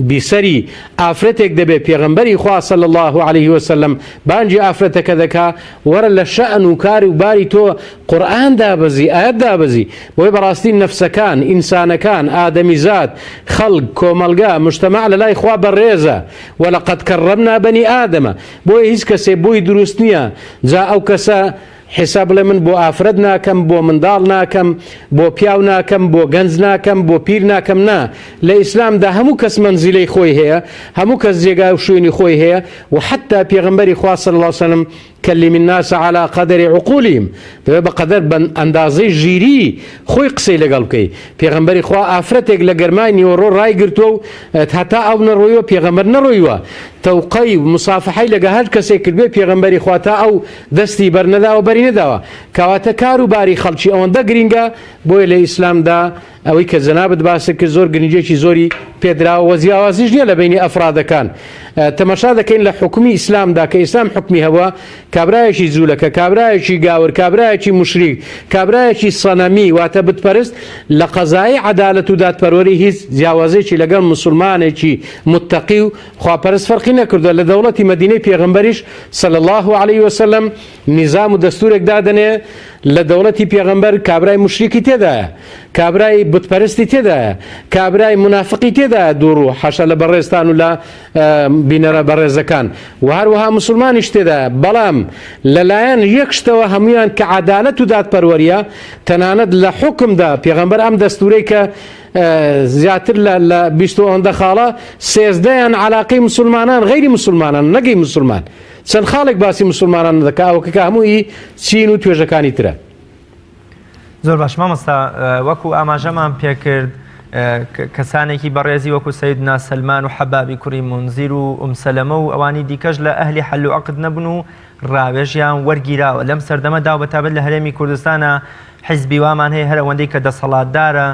بیسەری ئافرەتێک دەبێ پێغەمبەری خوا صلی الله علیه وسلم بانگی ئافرەتەکە دەکا وەرە لە شەئن و کار و باری تۆ قورئان دابەزی ئایەت دابەزی بۆیە بەڕاستی نەفسەکان ئینسانەکان ئادەمیزاد خەڵک کۆمەڵگا مجتەمع لە لای خوا بەڕێزە ولقد کەڕەمنا بەنی ئادەمە بۆیە هیچ کەسێ بۆی دروست نییە جا ئەو کەسە حیساب بڵێ من بۆ ئافرەت ناکەم بۆ منداڵ ناکەم بۆ پیاو ناکەم بۆ گەنج ناکەم بۆ پیر ناکەم نا لە ئیسلامدا هەموو کەس مەنزیلەی خۆی هەیە هەموو کەس جێگا و شوێنی خۆی هەیە و حتا پێغەمبەری خوا صلی اللە علیه وسلم کلم الناس على قدر عقولهم دەبێ بە قەدەر بە ئەندازەی ژیری خۆی قسەی لەگەڵ بکەی پێغەمبەری خوا ئافرەتێک لە گەرمای نیوەڕۆ ڕایگرتووە و هەتا ئەو نەڕۆیوە پێغەمبەر نەڕۆیوە تەوقەی و مسافحەی لەگە هەر کەسێک کردبێ پێغەمبەری خوا تا ئەو دەستی بەرنەداوە بەری نەداوە کەواتە کار و باری خەڵکی ئەوەندە گرینگە بۆیە لە ئیسلامدا ئەوەی کە جەنابت باست کرد زۆر گرنگیەکی زۆری پێدراوە وە جیاوازیش نییە لە بەینی ئەفرادەکان تەماشا دەکەین لە حوکمی ئیسلامدا کە ئیسلام حوکمی هەبووە کابرایەکی جوولەکە کابرایەکی گاور کابرایەکی موشریک کابرایەکی سەنەمی واتە بتپەرست لە قەزایی عەدالەت و دادپەروەری هیچ جیاوازێکی لەگەڵ موسڵمانێکی متەقی و خواپەرست فەرقی نەکردووە لە دەوڵەتی مەدینەی پێغەمبەریش صلی اللە علیه وسلم نیزام و دەستورێک دادەنێ لە دەوڵەتی پێغەمبەر کابرای موشریکی تێدایە کابرای بتپەرستی تێدایە کابرای منافقی تێدایە دووڕوو حەشا لە بەڕێزتان و لە بینەرە بەڕێزەکان و هەروەها مسلمانیش تێدایە بەڵام لەلایەن یەک شتەوە هەمویان کە عەدالەت و دادپەروەریە تەنانەت لە حوکمدا پێغەمبەر ئەم دەستورەی کە زیاتر لە 20 ئەوەندە خاڵە سێزدەیان علاقەی مسلمانان غەیری مسلمانان نەگەی مسلمان چەند خاڵێک باسی مسلمانان دەکا ئەوەکە هەمووی چین و توێژەکانی ترە. زۆر باش مامۆستا وەکو ئاماژەمان پێکرد کەسانێکی بەڕێزی وەکو سەیدنا سەلمان و حەبابی کوڕی مونزیر و ئوم سەلەمە و ئەوانی دیکەش لە ئەهلی حەل و عەقد نەبوون و ڕاوێژیان وەرگیراوە لەم سەردەمەدا و بەتابەت لە هەرێمی کوردستانە حیزبی وامان هەیە هەر ئەوەندەی کە دەسەڵاتدارە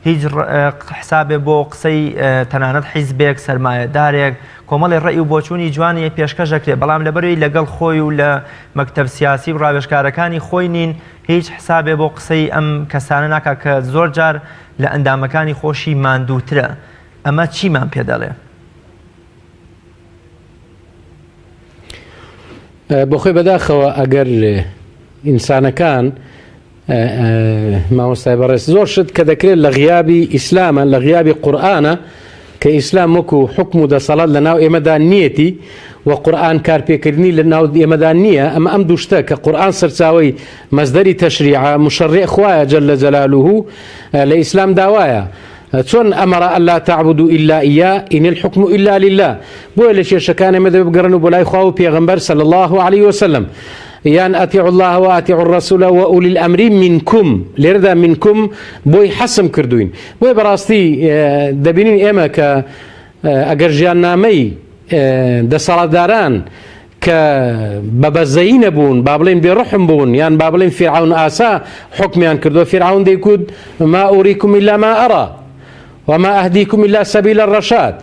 هیچ حسابێ بۆ قسەی تەنانەت حیزبێک سەرمایەدارێک کۆمەڵی ڕەئی و بۆچوونی جوانی پێشکەش دەکرێت بەڵام لەبەرەوەی لەگەڵ خۆی و لە مەکتەب سیاسی و ڕاوێژکارەکانی خۆی نین هیچ حسابێ بۆ قسەی ئەم کەسانە ناکات کە زۆر جار لە ئەندامەکانی خۆشی ماندووترە ئەمە چیمان پێ دەڵێ؟ بۆخۆی بەداخەوە ئەگەر ئینسانەکان مامۆستای بەڕێز زۆر شت کە دەکرێت لە غیابی ئیسلامە لە غیابی قورئانە کە ئیسلام وەکو حکم و دەسەڵات لە ناو ئێمەدا نیەتی و قورئان کارپێکردنی لە ناو ئێمەدا نییە ئەمە ئەم دوو شتە کە قورئان سەرچاوەی مەزدەری تەشریعە مشەڕع خوایە جل جلاله لە ئیسلام داوایە چۆن ئەمەرا ئەلا تعبدوا الا اياه ان الحكم الا لله بۆیە لە کێشەکان ئێمە دەبێت بگەڕێن و بۆ لای خوا و پێغەمبەر صلی الله علیه وسلم یان اطیعوا الله و اطیعوا الرسول و اولی الامر منکم لێرەدا منکم بۆی حەسم کردوین بۆیە بەڕاستی دەبینین ئێمە کە ئەگەر ژیاننامەی دەسەڵاتداران کە بە بەزەیی نەبوون با بڵێن بێ ڕحم بوون یان با بڵێن فیرعەون ئاسا حوکمیان کردووە فیرعەون دەیکوت ما ئوریکم الا ما ئەرا وما ئەهدیکم الا سبیل الرشاد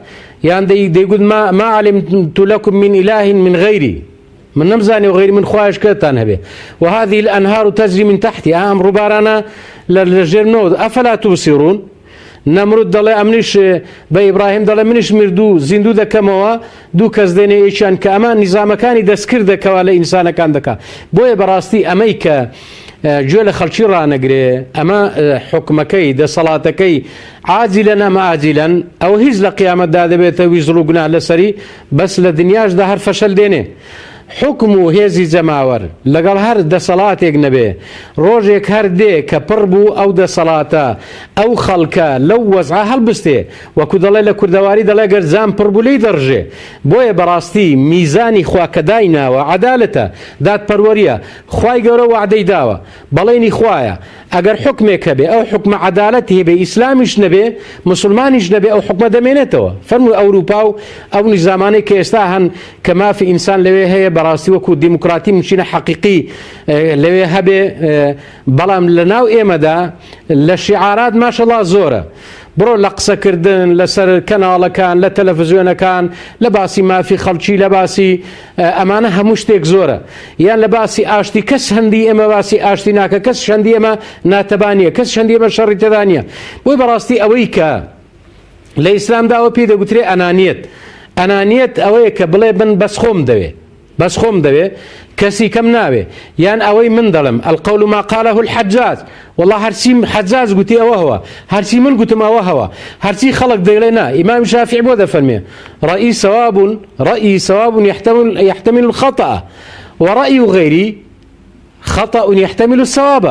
یان دەیگوت ما ما علمت لكم من اله من غیری من نەمزانی و غیری من خوایش کردتان هەبێ وهذه الانهار تجري من تحتي ئەم ڕووبارانە لە ژێر نەوت ئەفلا تبصرون نەمرود دەڵێ ئەمنیش بە ئیبراهیم دەڵێ منیش مردوو زیندوو دەکەمەوە دوو کەس دێنێ یەکیان کە ئەمە نیزامەکانی دەستکردە کەوا لە ئینسانەکان دەکا بۆیە بەڕاستی ئەمەی کە گوێ لە خەڵکی ڕانەگرێ ئەمە حکومەکەی دەسەڵاتەکەی عاجیلەن ئەم ئاجیلەن ئەو هیچ لە قیامەتدا دەبێتە ویزڕ و گوناه لەسەری بەس لە دنیاشدا هەر فەشەل دێنێ. حوکم و هێزی جەماوەر لەگەڵ هەر دەسەڵاتێک نەبێ، ڕۆژێک هەر دێ کە پڕ بوو ئەو دەسەڵاتە، ئەو خەڵکە لەو وەزعە هەڵبستێ. وەکو دەڵێ لە کوردەواری دەڵێ گەر جام پڕ بوو لێی دەڕژێ. بۆیە بەڕاستی میزانی خوا کە دایناوە عەدالەتە، دادپەروەریە. خوای گەورە وەعدەی داوە. بەڵێنی خوایە. ئەگەر حوکمێک هەبێ ئەو حوکمە عەدالەتی هەبێ ئیسلامیش نەبێ موسڵمانیش نەبێ ئەو حوکمە دەمێنێتەوە فەرمووی ئەوروپا و ئەو نیزامانەی کە ئێستا هەن کە مافی ئینسان لەوێ هەیە بەڕاستی وەکو دیموکراتی مچینە حەقیقی لەوێ هەبێ بەڵام لە ناو ئێمەدا لە شیعارات ماشەڵا زۆرە بڕۆ لە قسەکردن لەسەر کەناڵەکان لە تەلەفزیۆنەکان لە باسی مافی خەڵکی لە باسی ئەمانە هەموو شتێک زۆرە یان لە باسی ئاشتی کەس هەندی ئێمە باسی ئاشتی ناکە کەس شەندی ئێمە ناتەبا نییە کەس شەندی ئێمە شەڕی تێدا نییە بۆی بەڕاستی ئەوەی کە لە ئیسلامدا ئەوە پێی دەگوترێ ئەنانیەت. ئەنانیەت ئەوەیە کە بڵێ من بەس خۆم دەوێ. بەس خۆم دەوێ کەسی کەم ناوێ. یان ئەوەی من دەڵێم، القول ما قاله الحجاج، وەڵا هەرچی حەجاج گوتی ئەوە هەوە، هەرچی من گوتم ئەوە هەوە، هەرچی خەڵک دەیڵێ نا. ئیمامی شافعی بۆ دەفەرمێ، رأیی صواب رأیی صواب یحتمل یحتمل الخطأ ورأی غیری خطأ یحتمل الصواب،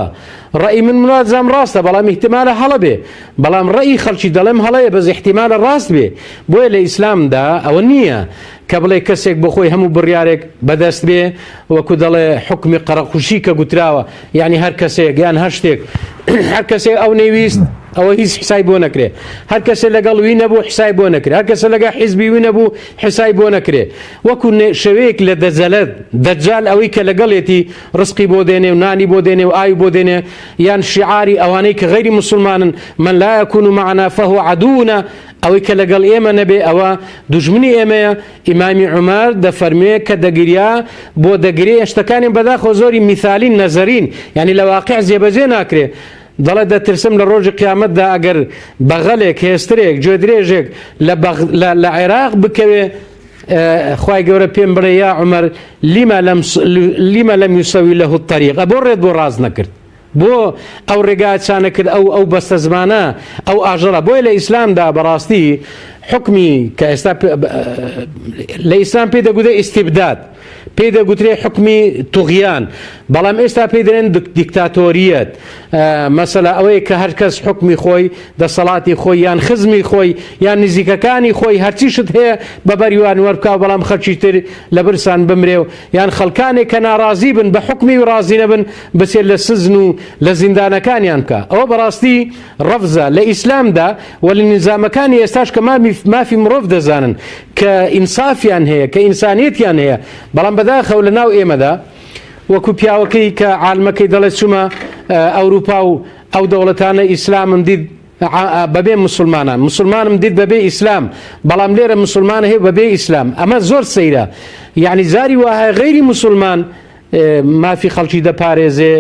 ڕەئی من وازام ڕاستە بەڵام ئیحتیمالە هەڵە بێ، بەڵام ڕەئی خەڵکی دەڵێم هەڵەیە بەس ئیحتیمالە ڕاست بێ، بۆیە لە ئیسلامدا ئەوە نییە کە بڵێ کەسێک بۆ خۆی هەموو بڕیارێک بەدەست بێ وەکو دەڵێ حوکمی قەرەقوشی کە گوتراوە یعنی هەر کەسێک یان هەر شتێک هەر کەسێک ئەو نەیویست ئەوە هیچ حسای بۆ نەکرێ هەر کەسێ لەگەڵ وی نەبوو حسای بۆ نەکرێ هەر کەسە لەگە حیزبی وی نەبوو حسای بۆ نەکرێ وەکو شەوەیەک لە دەجەلەت، دەجال ئەوەی کە لەگەڵیەتی ڕزقی بۆ دێنێ و نانی بۆ دێنێ و ئاوی بۆ دێنێ، یان شیعاری ئەوانەی کە غەیری موسڵمانن، من لا یکون معنا فهو عدونا، ئەوەی کە لەگەڵ ئێمە نەبێ ئەوە دوژمنی ئێمەیە، ئیمامی عومەر دەفەرموێ کە دەگریا بۆ دەگرێ شتەکانی بەداخەوە زۆری میثالین نەزەرین یانی لە واقع جێبەجێ ناکرێ، دەڵێ دەترسم لە ڕۆژی قیامەتدا ئەگەر بەغەلێک، هێسترێک، گوێدرێژێک لە بەغ لە لە عێراق بکەوێ خوای گەورە پێم بڵێ یا عومەر لما لم لما لم يسوي له الطريق ئەبۆ ڕێت بۆ ڕاست نەکرد بۆ ئەو ڕێگا چانە کرد ئەو ئەو بەستە زمانە ئەو ئاژەڵە بۆیە لە ئیسلامدا بەڕاستی حکمی کە ئێستا لە ئیسلام پێی دەگوترێ ئیستیبداد پێی دەگوترێ حوکمی توغیان، بەڵام ئێستا پێی دەلێن دیکتاتۆریەت. مەسەلە ئەوەیە کە هەر کەس حوکمی خۆی، دەسەڵاتی خۆی یان خزمی خۆی یان نزیکەکانی خۆی هەرچی شت هەیە بە بەریوان وەربکا و بەڵام خەلکی تر لە برسان بمرێ و یان خەڵکانێک کە ناڕازی بن بە حوکمی و ڕازی نەبن بچێت لە سجن و لە زیندانەکانیان بکا. ئەوە بەڕاستی ڕەفزە لە ئیسلامدا و لە نیزامەکانی ئێستاش کە مافی مڕۆڤ دەزانن کە ئینسافیان هەیە کە ئینسانیەتیان هەیە بەڵام بەداخەوە لە ناو ئێمەدا وەکو پیاوەکەی کە عالمەکەی دەڵێت چوومە ئەوروپا و ئەو دەوڵەتانە ئیسلامم دیت بەبێ مسلمانان مسلمانم دیت بەبێ ئیسلام بەڵام لێرە مسلمان هەیە بەبێ ئیسلام ئەمە زۆر سەیرە یعنی جاری وایە غەیری مسلمان مافی خەڵکی دەپارێزێ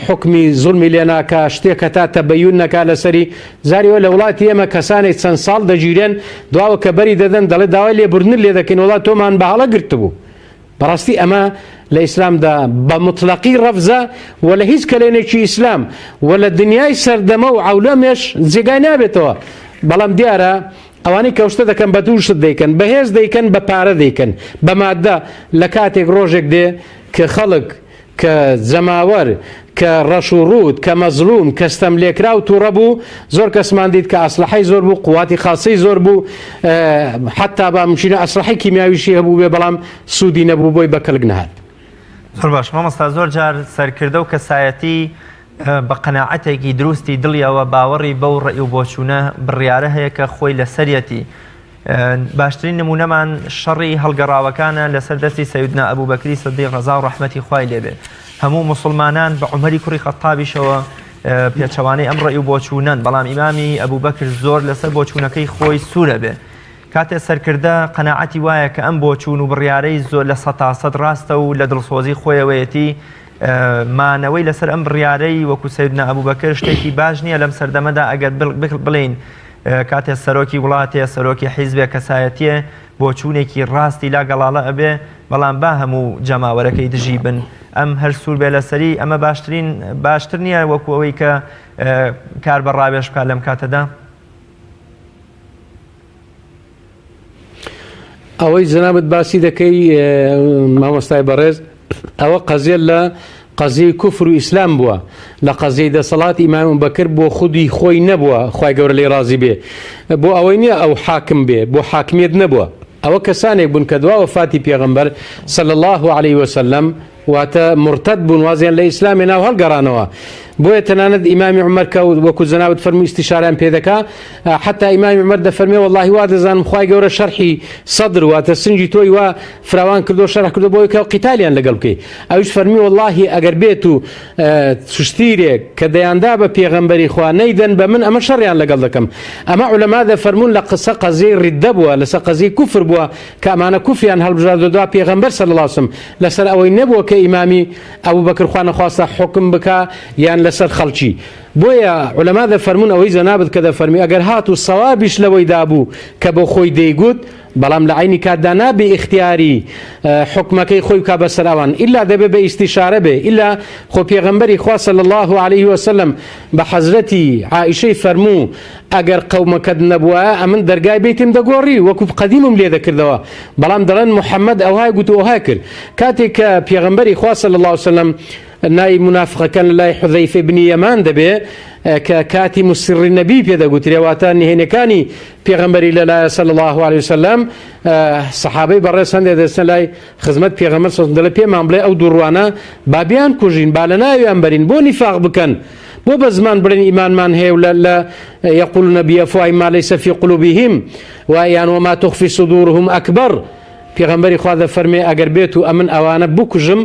حوکمی زوڵمی لێ ناکا شتێک هەتا تەبەیون نەکا لەسەری جاری وە لە وڵاتی ئێمە کەسانێک چەند ساڵ دەگیرێن دواوە کە بەری دەدەن دەڵێ داوای لێبوردنت لێ دەکەین وڵا تۆمان بە هەڵە گرتبوو بەڕاستی ئەمە لە ئیسلامدا بە مطلقی ڕەفزە و لە هیچ کەلێنێکی ئیسلام و لە دنیای سەردەمە و عەولەمێش جێگای نابێتەوە بەڵام دیارە ئەوانەی کە شتە دەکەن بە دوو شت دەیکەن، بە هێز دەیکەن، بە پارە دەیکەن، بە ماددە، لە کاتێک ڕۆژێک دێ کە خەڵک، کە جەماوەر، کە ڕەش و ڕووت، کە مەزڵووم، کە ستەملێکراو تووڕە بوو، زۆر کەسمان دیت کە ئەسلەحەی زۆر بوو، قوواتی خاسەی زۆر بوو، حەتتا با ممکینە ئەسلەحەی کیمیاویشی هەبووبێ، بەڵام سوودی نەبوو، بۆی بە کەلک نەهات. زۆر باش مامۆستا، زۆر جار سەرکردە و کەسایەتی بە قەناعەتێکی دروستی دڵیەوە باوەڕی بەو ڕەئی و بۆچوونە بڕیارە هەیە کە خۆی لەسەریەتی. باشترین نمونەمان شەڕی هەڵگەڕاوەکانە لەسەر دەستی سەیدنا ئەبوبەکری سدیق ڕەزا و ڕەحمەتی خوای لێبێ. هەموو موسڵمانان بە عومەری کوڕی خەتابیشەوە پێچەوانەی ئەم ڕەئی و بۆچوونەن، بەڵام ئیمامی ئەبوبەکر زۆر لەسەر بۆچوونەکەی خۆی سوورە بێ. کاتێ سەرکردە قەناعەتی وایە کە ئەم بۆچوون و بڕیارەی زۆر لە سەتاسەد ڕاستە و لە دڵسۆزی خۆیەوەیەتی، مانەوەی لەسەر ئەم بڕیارەی وەکو سەیدنا ئەبوبەکر شتێکی باش نییە لەم سەردەمەدا ئەگەر بڵێین کاتێ سەرۆکی وڵاتێ سەرۆکی حیزبێ کەسایەتیە بۆچوونێکی ڕاستی لا گەڵاڵە ئەبێ بەڵام با هەموو جەماوەرەکەی دژی بن ئەم هەر سوور بێ لەسەری ئەمە باشترین باشتر نییە وەکو ئەوەی کە کار بە ڕاوێژ بکات لەم کاتەدا. ئەوەی جەنابت باسی دەکەی مامۆستای بەڕێز ئەوە قەزیە لە قەزیەی کوفر و ئیسلام بووە لە قەزیەی دەسەڵات ئیمام بەکر بۆ خودی خۆی نەبووە خوای گەورە لێی ڕازی بێ بۆ ئەوەی نییە ئەو حاکم بێ بۆ حاکمیت نەبووە ئەوە کەسانێک بوون کە دوا وەفاتی پێغەمبەر صلی الله علیه وسلم واتە مورتەد بوون وازیان لە ئیسلام هێنا و هەڵگەڕانەوە بۆیە تەنانەت ئیمامی عومەر کە وەکو جەنابت فەرموو ئیستیشارەیان پێ دەکا حتا ئیمامی عومەر دەفەرمێ وەڵاهی وا دەزانم خوای گەورە شەرحی سەدر واتە سنگی تۆی وا فراوان کردو شەرح کردو بۆی کە قیتالیان لەگەڵ بکەی ئەویش فەرمی وەڵاهی ئەگەر بێت و شتیرێک کە دەیاندا بە پێغەمبەری خوا نەیدەن بە من ئەمە شەڕیان لەگەڵ دەکەم ئەمە عولەما دەفەرموون لە قسە قەزیەی ڕیددە بووە لەسەر قەزیەی کوفر بووە کە ئەمانە کوفریان هەڵبژاردو دوا پێغەمبەر صلی اللە علیە وسلم لەسەر ئەوەی نەبووە کە ئیمامی ئەبوبەکر خوا نەخواستە حوکم بکا یان. لەسەر خەڵکی. بۆیە عولەما دەفەرموون ئەوەی جەنابت کە دەفەرمی ئەگەر هاتوو سەوابیش لەوەی دابوو کە بۆ خۆی دەیگوت بەڵام لە عەینی کاتدا نابێ ئیختیاری حوکمەکەی خۆی بکا بەسەر ئەوان ئیلا دەبێ بە ئیستیشارە بێ ئیلا خۆ پێغەمبەری خوا صلی اللە علیه وسلم بە حەزرەتی عائیشەی فەرموو ئەگەر قەومەکەت نەبوایە ئەمن دەرگای بەیتم دەگۆڕی وەکو قەدیمم لێ دەکردەوە بەڵام دەڵێن محەممەد ئەوهای گوت و ئەوهای کرد کاتێک کە پێغەمبەری خوا صلی اللە علیه وسلم ناوی مونافقەکان لە لای حوزەیفە بنی یەمان دەبێ کە کاتی مسری نەبی پێ دەگوترێ واتە نهێنەکانی پێغەمبەری لەلایە صلی الله علیه وسلم سەحابەی بەڕێز هەندێک دەچنە لای خزمەت پێغەمبەر صلی الله علیه پێمان بڵێ ئەو دووڕوانە با بیان کوژین با لە ناویان بەرین بۆ نیفاق بکەن بۆ بە زمان بڵێن ئیمانمان هەیە و لە يقولون بأفواههم ما ليس في قلوبهم ويان وما تخفي صدورهم أكبر پێغەمبەری خوا دەفەرمێ ئەگەر بێت و ئەمن ئەوانە بکوژم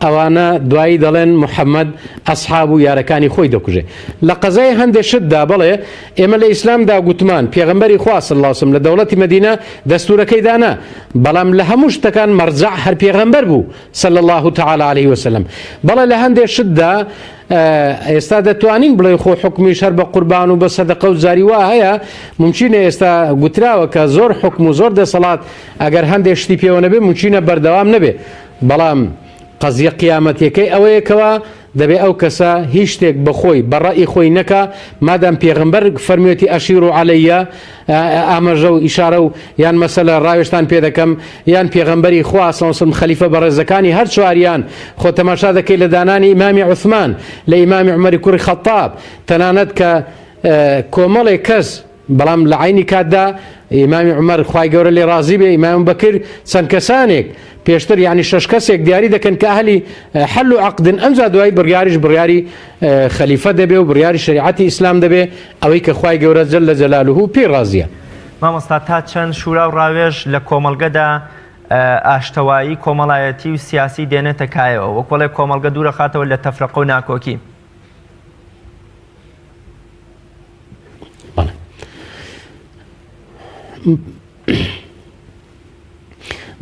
ئەوانە دوایی دەڵێن محەممەد ئەسحاب و یارەکانی خۆی دەکوژێ لە قەزای هەندێ شتدا بەڵێ ئێمە لە ئیسلامدا گوتمان پێغەمبەری خوا صلی اللە علیه وسلم لە دەوڵەتی مەدینە دەستورەکەی دانا بەڵام لە هەموو شتەکان مەرجەع هەر پێغەمبەر بوو صلی اللە تعالی علیه وسلم بەڵێ لە هەندێ شتدا ئێستا دەتوانین بڵێن خۆ حکمیش هەر بە قوربان و بە سەدەقە و جاری وا هەیە ممکنە ئێستا گوتراوە کە زۆر حکم و زۆر دەسەڵات ئەگەر هەندێک شتی پێوە نەبێ ممکنە بەردەوام نەبێ بەڵام قەزیە قیامەتیەکەی ئەوەیە کەوا دەبێ ئەو کەسە هیچ شتێک بەخۆی بە ڕەئی خۆی نەکا مادام پێغەمبەر فەرموویەتی ئەشیرو عەلەیە ئاماژە و ئیشارە و یان مەسەلە ڕاوێژتان پێ دەکەم یان پێغەمبەری خوا صلی اللە علیه وسلم خەلیفە بەڕێزەکانی هەر چواریان خۆ تەماشا دەکەی لە دانانی ئیمامی عوثمان لە ئیمامی عومەری کوڕی خەتاب تەنانەت کە کۆمەڵێک کەس بەڵام لە عەینی کاتدا ئیمامی عومەر خوای گەورە لێ ڕازی بێ ئیمام بەکر چەند کەسانێک پێشتر یعنی شەش کەسێک دیاری دەکەن کە ئەهلی حەل و عەقدن ئەمجا دوایی بڕیاریش بڕیاری خەلیفە دەبێ و بڕیاری شەریعەتی ئیسلام دەبێ ئەوەی کە خوای گەورە جل جلاله پێی ڕازیە. مامۆستا تا چەند شورا و ڕاوێژ لە کۆمەڵگەدا ئاشتەوایی کۆمەڵایەتی و سیاسی دێنێتە کایەوە وەکۆڵێ کۆمەڵگە دوورەخاتەوە لە تەفرەقە و ناکۆکی؟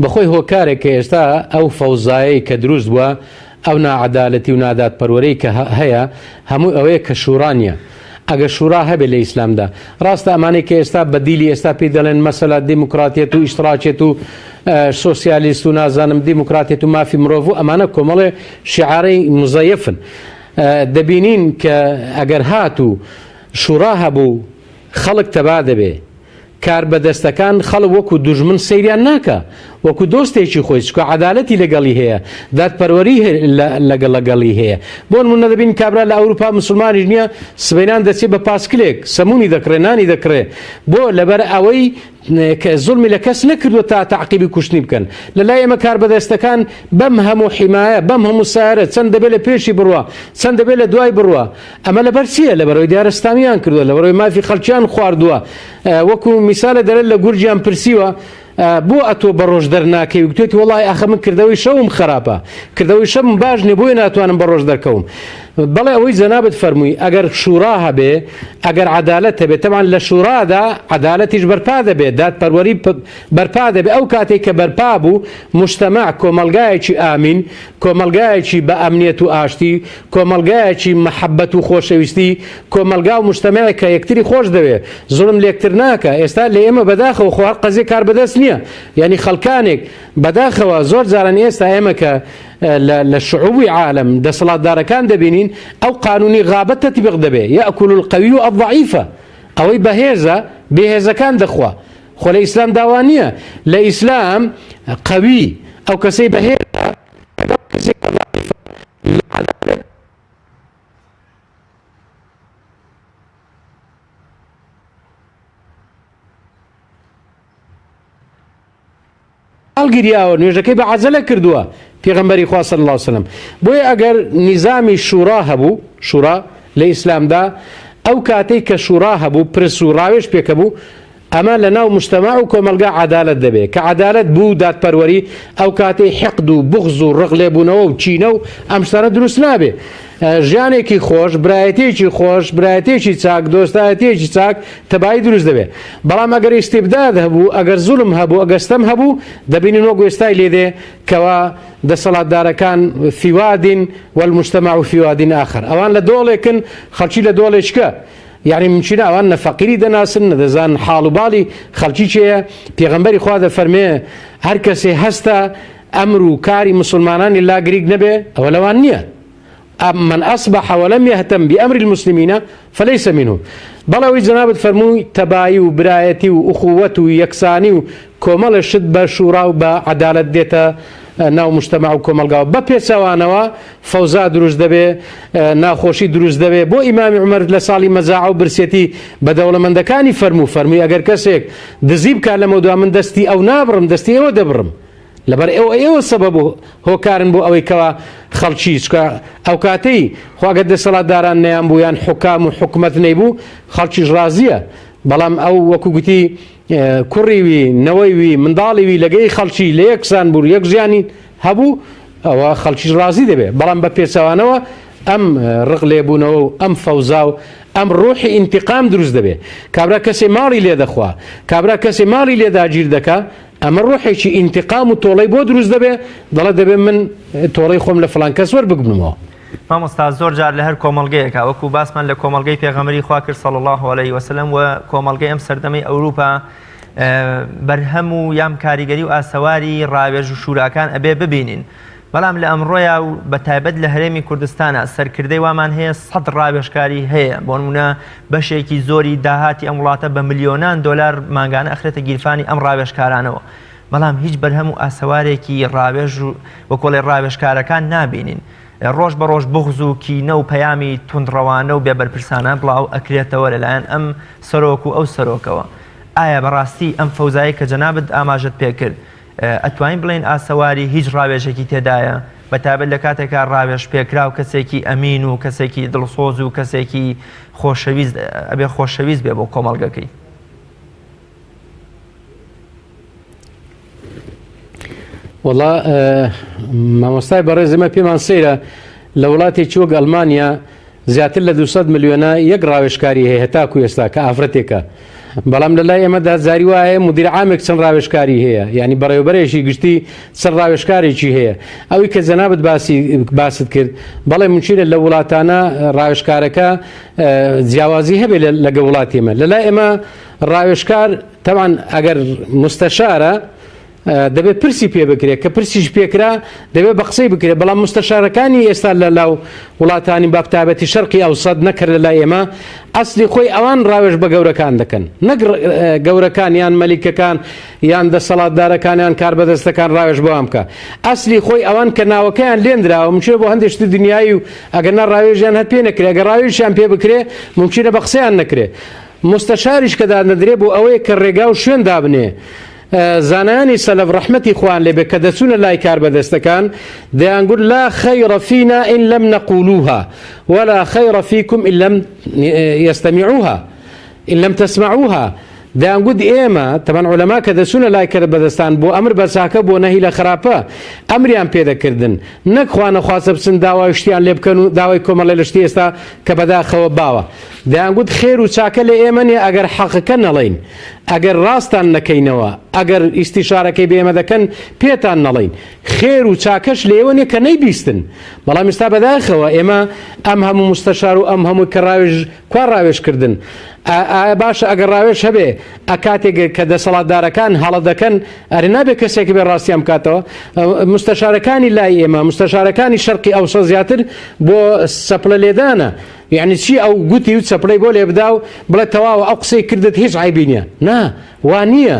بەخۆی هۆکارێک کە ئێستا ئەو فەوزایەی کە دروست بووە ئەو ناعەدالەتی و نادادپەروەرەی کە هەیە هەموو ئەوەیە کە شورا نییە ئەگەر شورا هەبێت لە ئیسلامدا ڕاستە ئەمانەی کە ئێستا بەدیلی ئێستا پێی دەڵێن مەسەلا دیموکراتیەت و ئیشتراکێت و سۆسیالیست و نازانم دیموکراتیەت و مافی مرۆڤ و ئەمانە کۆمەڵێ شعارەی مزەیەفن دەبینین کە ئەگەر هاتوو شوڕا هەبوو خەڵک تەبا دەبێ، کاربەدەستەکان خەڵک وەکو دوژمن سەیریان ناکا، وەکو دۆستێکی خۆی، چونکە عەدالەتی لەگەڵی هەیە، دادپەروەری لەگەڵی هەیە. بۆ نموونە دەبینین کابرا لە ئەوروپا موسڵمانیش نییە، سبەینان دەچێ بە پاسکلێک سەموونی دەکڕێ، نانی دەکڕێ، بۆ؟ لەبەر ئەوەی کە زوڵمی لە کەس نەکردووە تا تەعقیبی کوشتنی بکەن. لە لای ئێمە کاربەدەستەکان بەم هەموو حیمایە، بەم هەموو سەیارە چەند دەبێ لە پێشی بڕوا، چەند دەبێ لە دوای بڕوا. ئەمە لەبەر چییە؟ لەبەرئەوەی دیارە ستامیان کردووە، لەبەرئەوەی مافی خەڵکیان خواردووە. وەکو میسالە دەرێت لە گورگیان پرسیوە بۆ ئەتۆ بە ڕۆژ دەرناکەوی؟ گوتێتی وەڵای ئاخە من کردەوەی شەوم خراپە، کردەوەی شەوم باش نییە بۆیە ناتوانم بە ڕۆژ دەرکەوم. بەڵێ ئەوەی جەنابت فەرمووی ئەگەر شوڕا هەبێ، ئەگەر عەدالەت هەبێ، تەبعەن لە شوڕادا عەدالەتیش بەرپا دەبێ، دادپەروەری بەرپا دەبێ، ئەو کاتەی کە بەرپا بوو موجتەمەع کۆمەڵگایەکی ئامین، کۆمەڵگایەکی بە ئەمنیەت و ئاشتی، کۆمەڵگایەکی مەحەبەت و خۆشەویستی، کۆمەڵگا و موجتەمەعێک کە یەکتری خۆش دەوێ، زوڵم لێکتر ناکا، ئێستا لە ئێمە بەداخەوە خۆ هەر قەزیە کاربەدەست نیە، یانی خەڵکانێک بەداخەوە زۆر جاران ئێستا ئێمە کە لە لە شعوبی عالەم دەسەڵاتدارەکان دەبینین ئەو قانونی غابە تەتبیق دەبێ، یەئکول القوی الضعیف، ئەوەی بەهێزە بێهێزەکان دەخوا، خۆ لە ئیسلام دا وا نیە، لە ئیسلام قەوی ئەو کەسەی بەهێزە لەگەڵ کەسێک کە ضعیفە لە عەدالەت. هەڵگیریاوە نوێژەکەی بە عەجەلە کردووە پێغەمبەری خوا صلی اللە علیه وسلم بۆیە ئەگەر نیزامی شورا هەبوو شورا لە ئیسلامدا ئەو کاتەی کە شورا هەبوو پرس و ڕاوێژ پێکە بوو ئەمە لە ناو مجتەماع و کۆمەڵگا عەدالەت دەبێ کە عەدالەت بوو دادپەروەری ئەو کاتەی حقد و بغز و ڕق لێبوونەوە و کینە و ئەم شتانە دروست نابێ. ژیانێکی خۆش، برایەتیەکی خۆش، برایەتیەکی چاک، دۆستایەتیەکی چاک، تەبایی دروست دەبێ. بەڵام ئەگەر ئیستیبداد هەبوو، ئەگەر زوڵم هەبوو، ئەگەر ستەم هەبوو، دەبینین وەک ئێستای لێ دێ کەوا دەسەڵاتدارەکان فی واد والمجتمع فی واد آخر، ئەوان لە دۆڵێکن، خەڵکی لە دۆڵێکیکە. یەعنی ممکنە ئەوان نە فەقیری دەناسن نە دەزانن حاڵ و باڵی خەڵکی کێیە، پێغەمبەری خوا دەفەرمێ هەر کەسێ هەستە ئەمر و کاری موسڵمانانی لا گریگ نەبێ ئەوە لەوان نییە. من أصبح ولم يهتم بأمر المسلمين فليس منهم. بەڵێ ئەوەی جەنابت فەرمووی تەبایی و برایەتی و ئوخوەت و یەکسانی و کۆمەڵێ شت بە شوڕا و بە عەدالەت دێتە ناو مجتەمەع و کۆمەڵگاوە بە پێچەوانەوە فەوزا دروست دەبێ ناخۆشی دروست دەبێ بۆ ئیمامی عومەر لە ساڵی مەجاعە و برسێتی بە دەوڵەمەندەکانی فەرموو فەرمووی ئەگەر کەسێک دزی بکات لەمەودوا من دەستی ئەو نابڕم دەستی ئێوە دەبڕم لەبەر ئێوە ئێوە سەبەب و هۆکارن بۆ ئەوەی کەوا خەڵکی چکە ئەو کاتەی خۆ ئەگەر دەسەڵاتداران نەیان بوو یان حکام و حکومەت نەیبوو خەڵکیش ڕازیە بەڵام ئەو وەکو گوتی کوڕی وی نەوەی وی منداڵی وی لەگەی خەڵکی لە یەکسان بوو یەک ژیانی هەبوو ئەوە خەڵکیش ڕازی دەبێ بەڵام بە پێچەوانەوە ئەم ڕق لێبوونەوە و ئەم فەوزا و ئەم ڕۆحی ئینتقام دروست دەبێ کابرا کەسێ ماڵی لێ دەخوا کابرا کەسێ ماڵی لێ داگیر دەکا ئەمە ڕۆحێکی ئینتقام و تۆڵەی بۆ دروست دەبێ دەڵێ دەبێ من تۆڵەی خۆم لە فڵان کەس وەربگرمەوە. مامۆستا زۆر جار لە هەر کۆمەڵگەیەکا وەکو باسمان لە کۆمەڵگەی پێغەمبەری خوا کرد صلی اللە علیه وسلم و کۆمەڵگەی ئەم سەردەمەی ئەوروپا بەرهەم و یام کاریگەری و ئاسەواری ڕاوێژ و شوراکان ئەبێ ببینین بەڵام لە ئەمڕۆیا و بە تایبەت لە هەرێمی کوردستانە سەرکردەی وامان هەیە سەد ڕاوێژکاری هەیە بۆ نمونە بەشێکی زۆری داهاتی ئەم وڵاتە بە ملیۆنان دۆلار مانگانە ئەخرێتە گیرفانی ئەم ڕاوێژکارانەوە بەڵام هیچ بەرهەم و ئاسەوارێکی ڕاوێژ و وەکۆڵێ ڕاوێژکارەکان نابینین ڕۆژ بە ڕۆژ بوغز و کینە و پەیامی توندڕەوانە و بێ بەرپرسانە بڵاو ئەکرێتەوە لەلایەن ئەم سەرۆک و ئەو سەرۆکەوە. ئایا بەڕاستی ئەم فەوزایەی کە جەنابت ئاماژەت پێکرد ئەتوانین بڵێین ئاسەواری هیچ ڕاوێژێکی تێدایە؟ بە تایبەت لە کاتێکا ڕاوێژ پێکراو کەسێکی ئەمین و کەسێکی دڵسۆز و کەسێکی خۆشەویست ئەبێ خۆشەویست بێ بۆ کۆمەڵگەکەی. وەڵا مامۆستای بەڕێز ئێمە پێمان سەیرە لە وڵاتێکی وەک ئەڵمانیا زیاتر لە 200 ملیۆنە یەک ڕاوێژکاری هەیە هەتاکو ئێستا کە ئافرەتێکە بەڵام لە لای ئێمەدا جاری وایە مدیر عامێک چەند ڕاوێژکاری هەیە یعنی بەڕێوبەرێکی گشتی چەند ڕاوێژکارێکی هەیە ئەوی کە جەنابت باسی باست کرد بەڵێ ممکنە لە وڵاتانە ڕاوێژکارەکە جیاوازی هەبێ لەگە وڵاتی ئێمە لە لای ئێمە ڕاوێژکار تەبعەن ئەگەر مستەشارە دەبێت پرسی پێ بکرێت کە پرسیش پێکرا دەبێت بە قسەی بکرێت بەڵام مستەشارەکانی ئێستا لە لاو وڵاتانی بابتابەتی شەرقی ئەوسەد نەکرد لە لای ئێمە ئەسلی خۆی ئەوان ڕاوێژ بە گەورەکان دەکەن نەک گەورەکان یان مەلیکەکان یان دەسەڵاتدارەکان یان کاربەدەستەکان ڕاوێژ بەوان بکە ئەسلی خۆی ئەوان کە ناوەکەیان لێنراوە ممکنە بۆ هەندێک شتی دنیایی و ئەگەر نا ڕاوێژیان هەر پێ نەکرێ ئەگەر ڕاوێژیان پێ بکرێ ممکنە بە قسەیان نەکرێ موستەشاریش کە دادەنرێ بۆ ئەوەیە کە ڕێگا و شوێن دابنێ. زانایانی سەلەف ڕەحمەتی خوایان لێ بێ کە دەچوونە لای کاربەدەستەکان دەیانگوت لا خیر فینا ان لم نقولوها ولا خیر فیکم ان لم یستمعوها ان لم تسمعوها دەیانگوت ئێمە تەبەن عولەما کە دەچوونە لای کاربەدەستان بۆ ئەمر بە چاکە بۆ نەهی لە خراپە ئەمریان پێدەکردن نەک خوا نەخواستە بچن داوای شتیان لێ بکەن و داوای کۆمەڵێ لە شتی ئێستا کە بەداخەوە باوە دەیانگوت خێر و چاکە لە ئێمە نیە ئەگەر حەقەکە نەڵێین، ئەگەر ڕاستان نەکەینەوە، ئەگەر ئیستیشارەکەی بە ئێمە دەکەن پێتان نەڵێین، خێر و چاکەش لە ئێوە نیە کە نەیبیستن. بەڵام ئیستا بەداخەوە ئێمە ئەم هەموو موستەشار و ئەم هەموو کە ڕاوێژ کوا ڕاوێژ کردن؟ ئایا باشە ئەگەر ڕاوێژ هەبێ ئە کاتێک کە دەسەڵاتدارەکان هەڵە دەکەن ئەرێ نابێ کەسێک بێ ڕاستیان بکاتەوە؟ موستەشارەکانی لای ئێمە موستەشارەکانی شەرقی ئەوسەت زیاتر بۆ سەپڵە لێدانە یەعنی چی ئەو گوتی و چەپڵەی بۆ لێبدا و بڵێ تەواوە ئەو قسەی کردت هیچ عەیبی نیە نا وا نییە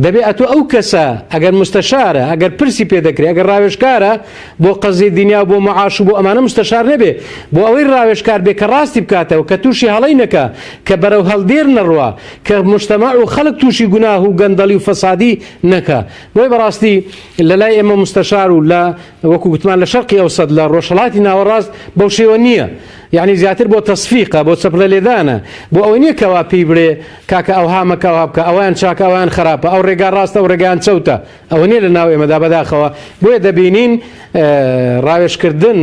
دەبێ ئەتۆ ئەو کەسە ئەگەر مستەشارە ئەگەر پرسی پێ دەکرێ ئەگەر ڕاوێژکارە بۆ قەزیەی دنیا و بۆ معاش و بۆ ئەمانە مستەشار نەبێ بۆ ئەوەی ڕاوێژکار بێ کە ڕاستی بکاتەوە کە تووشی هەڵەی نەکا کە بەرەو هەڵدێر نەڕوا کە مجتەمەع و خەڵک تووشی گوناه و گەندەڵی و فەسادی نەکا بۆیە بەڕاستی لەلای ئێمە مستەشار و لە وەکو گوتمان لە شەرقی ئەوسەت لە ڕۆژهەڵاتی ناوەڕاست بەو شێوە نییە یعنی زیاتر بۆ تەسفیقە بۆ چەپڵە لێدانە بۆ ئەوەی نییە کەوا پێی بڵێ کاکە ئەوها مەکە ئەوها بکە ئەویان چاکە ئەویان خراپە ئەو ڕێگا ڕاستە ئەو ڕێگایان چەوتە ئەوە نییە لە ناو ئێمەدا بەداخەوە بۆیە دەبینین ڕاوێژکردن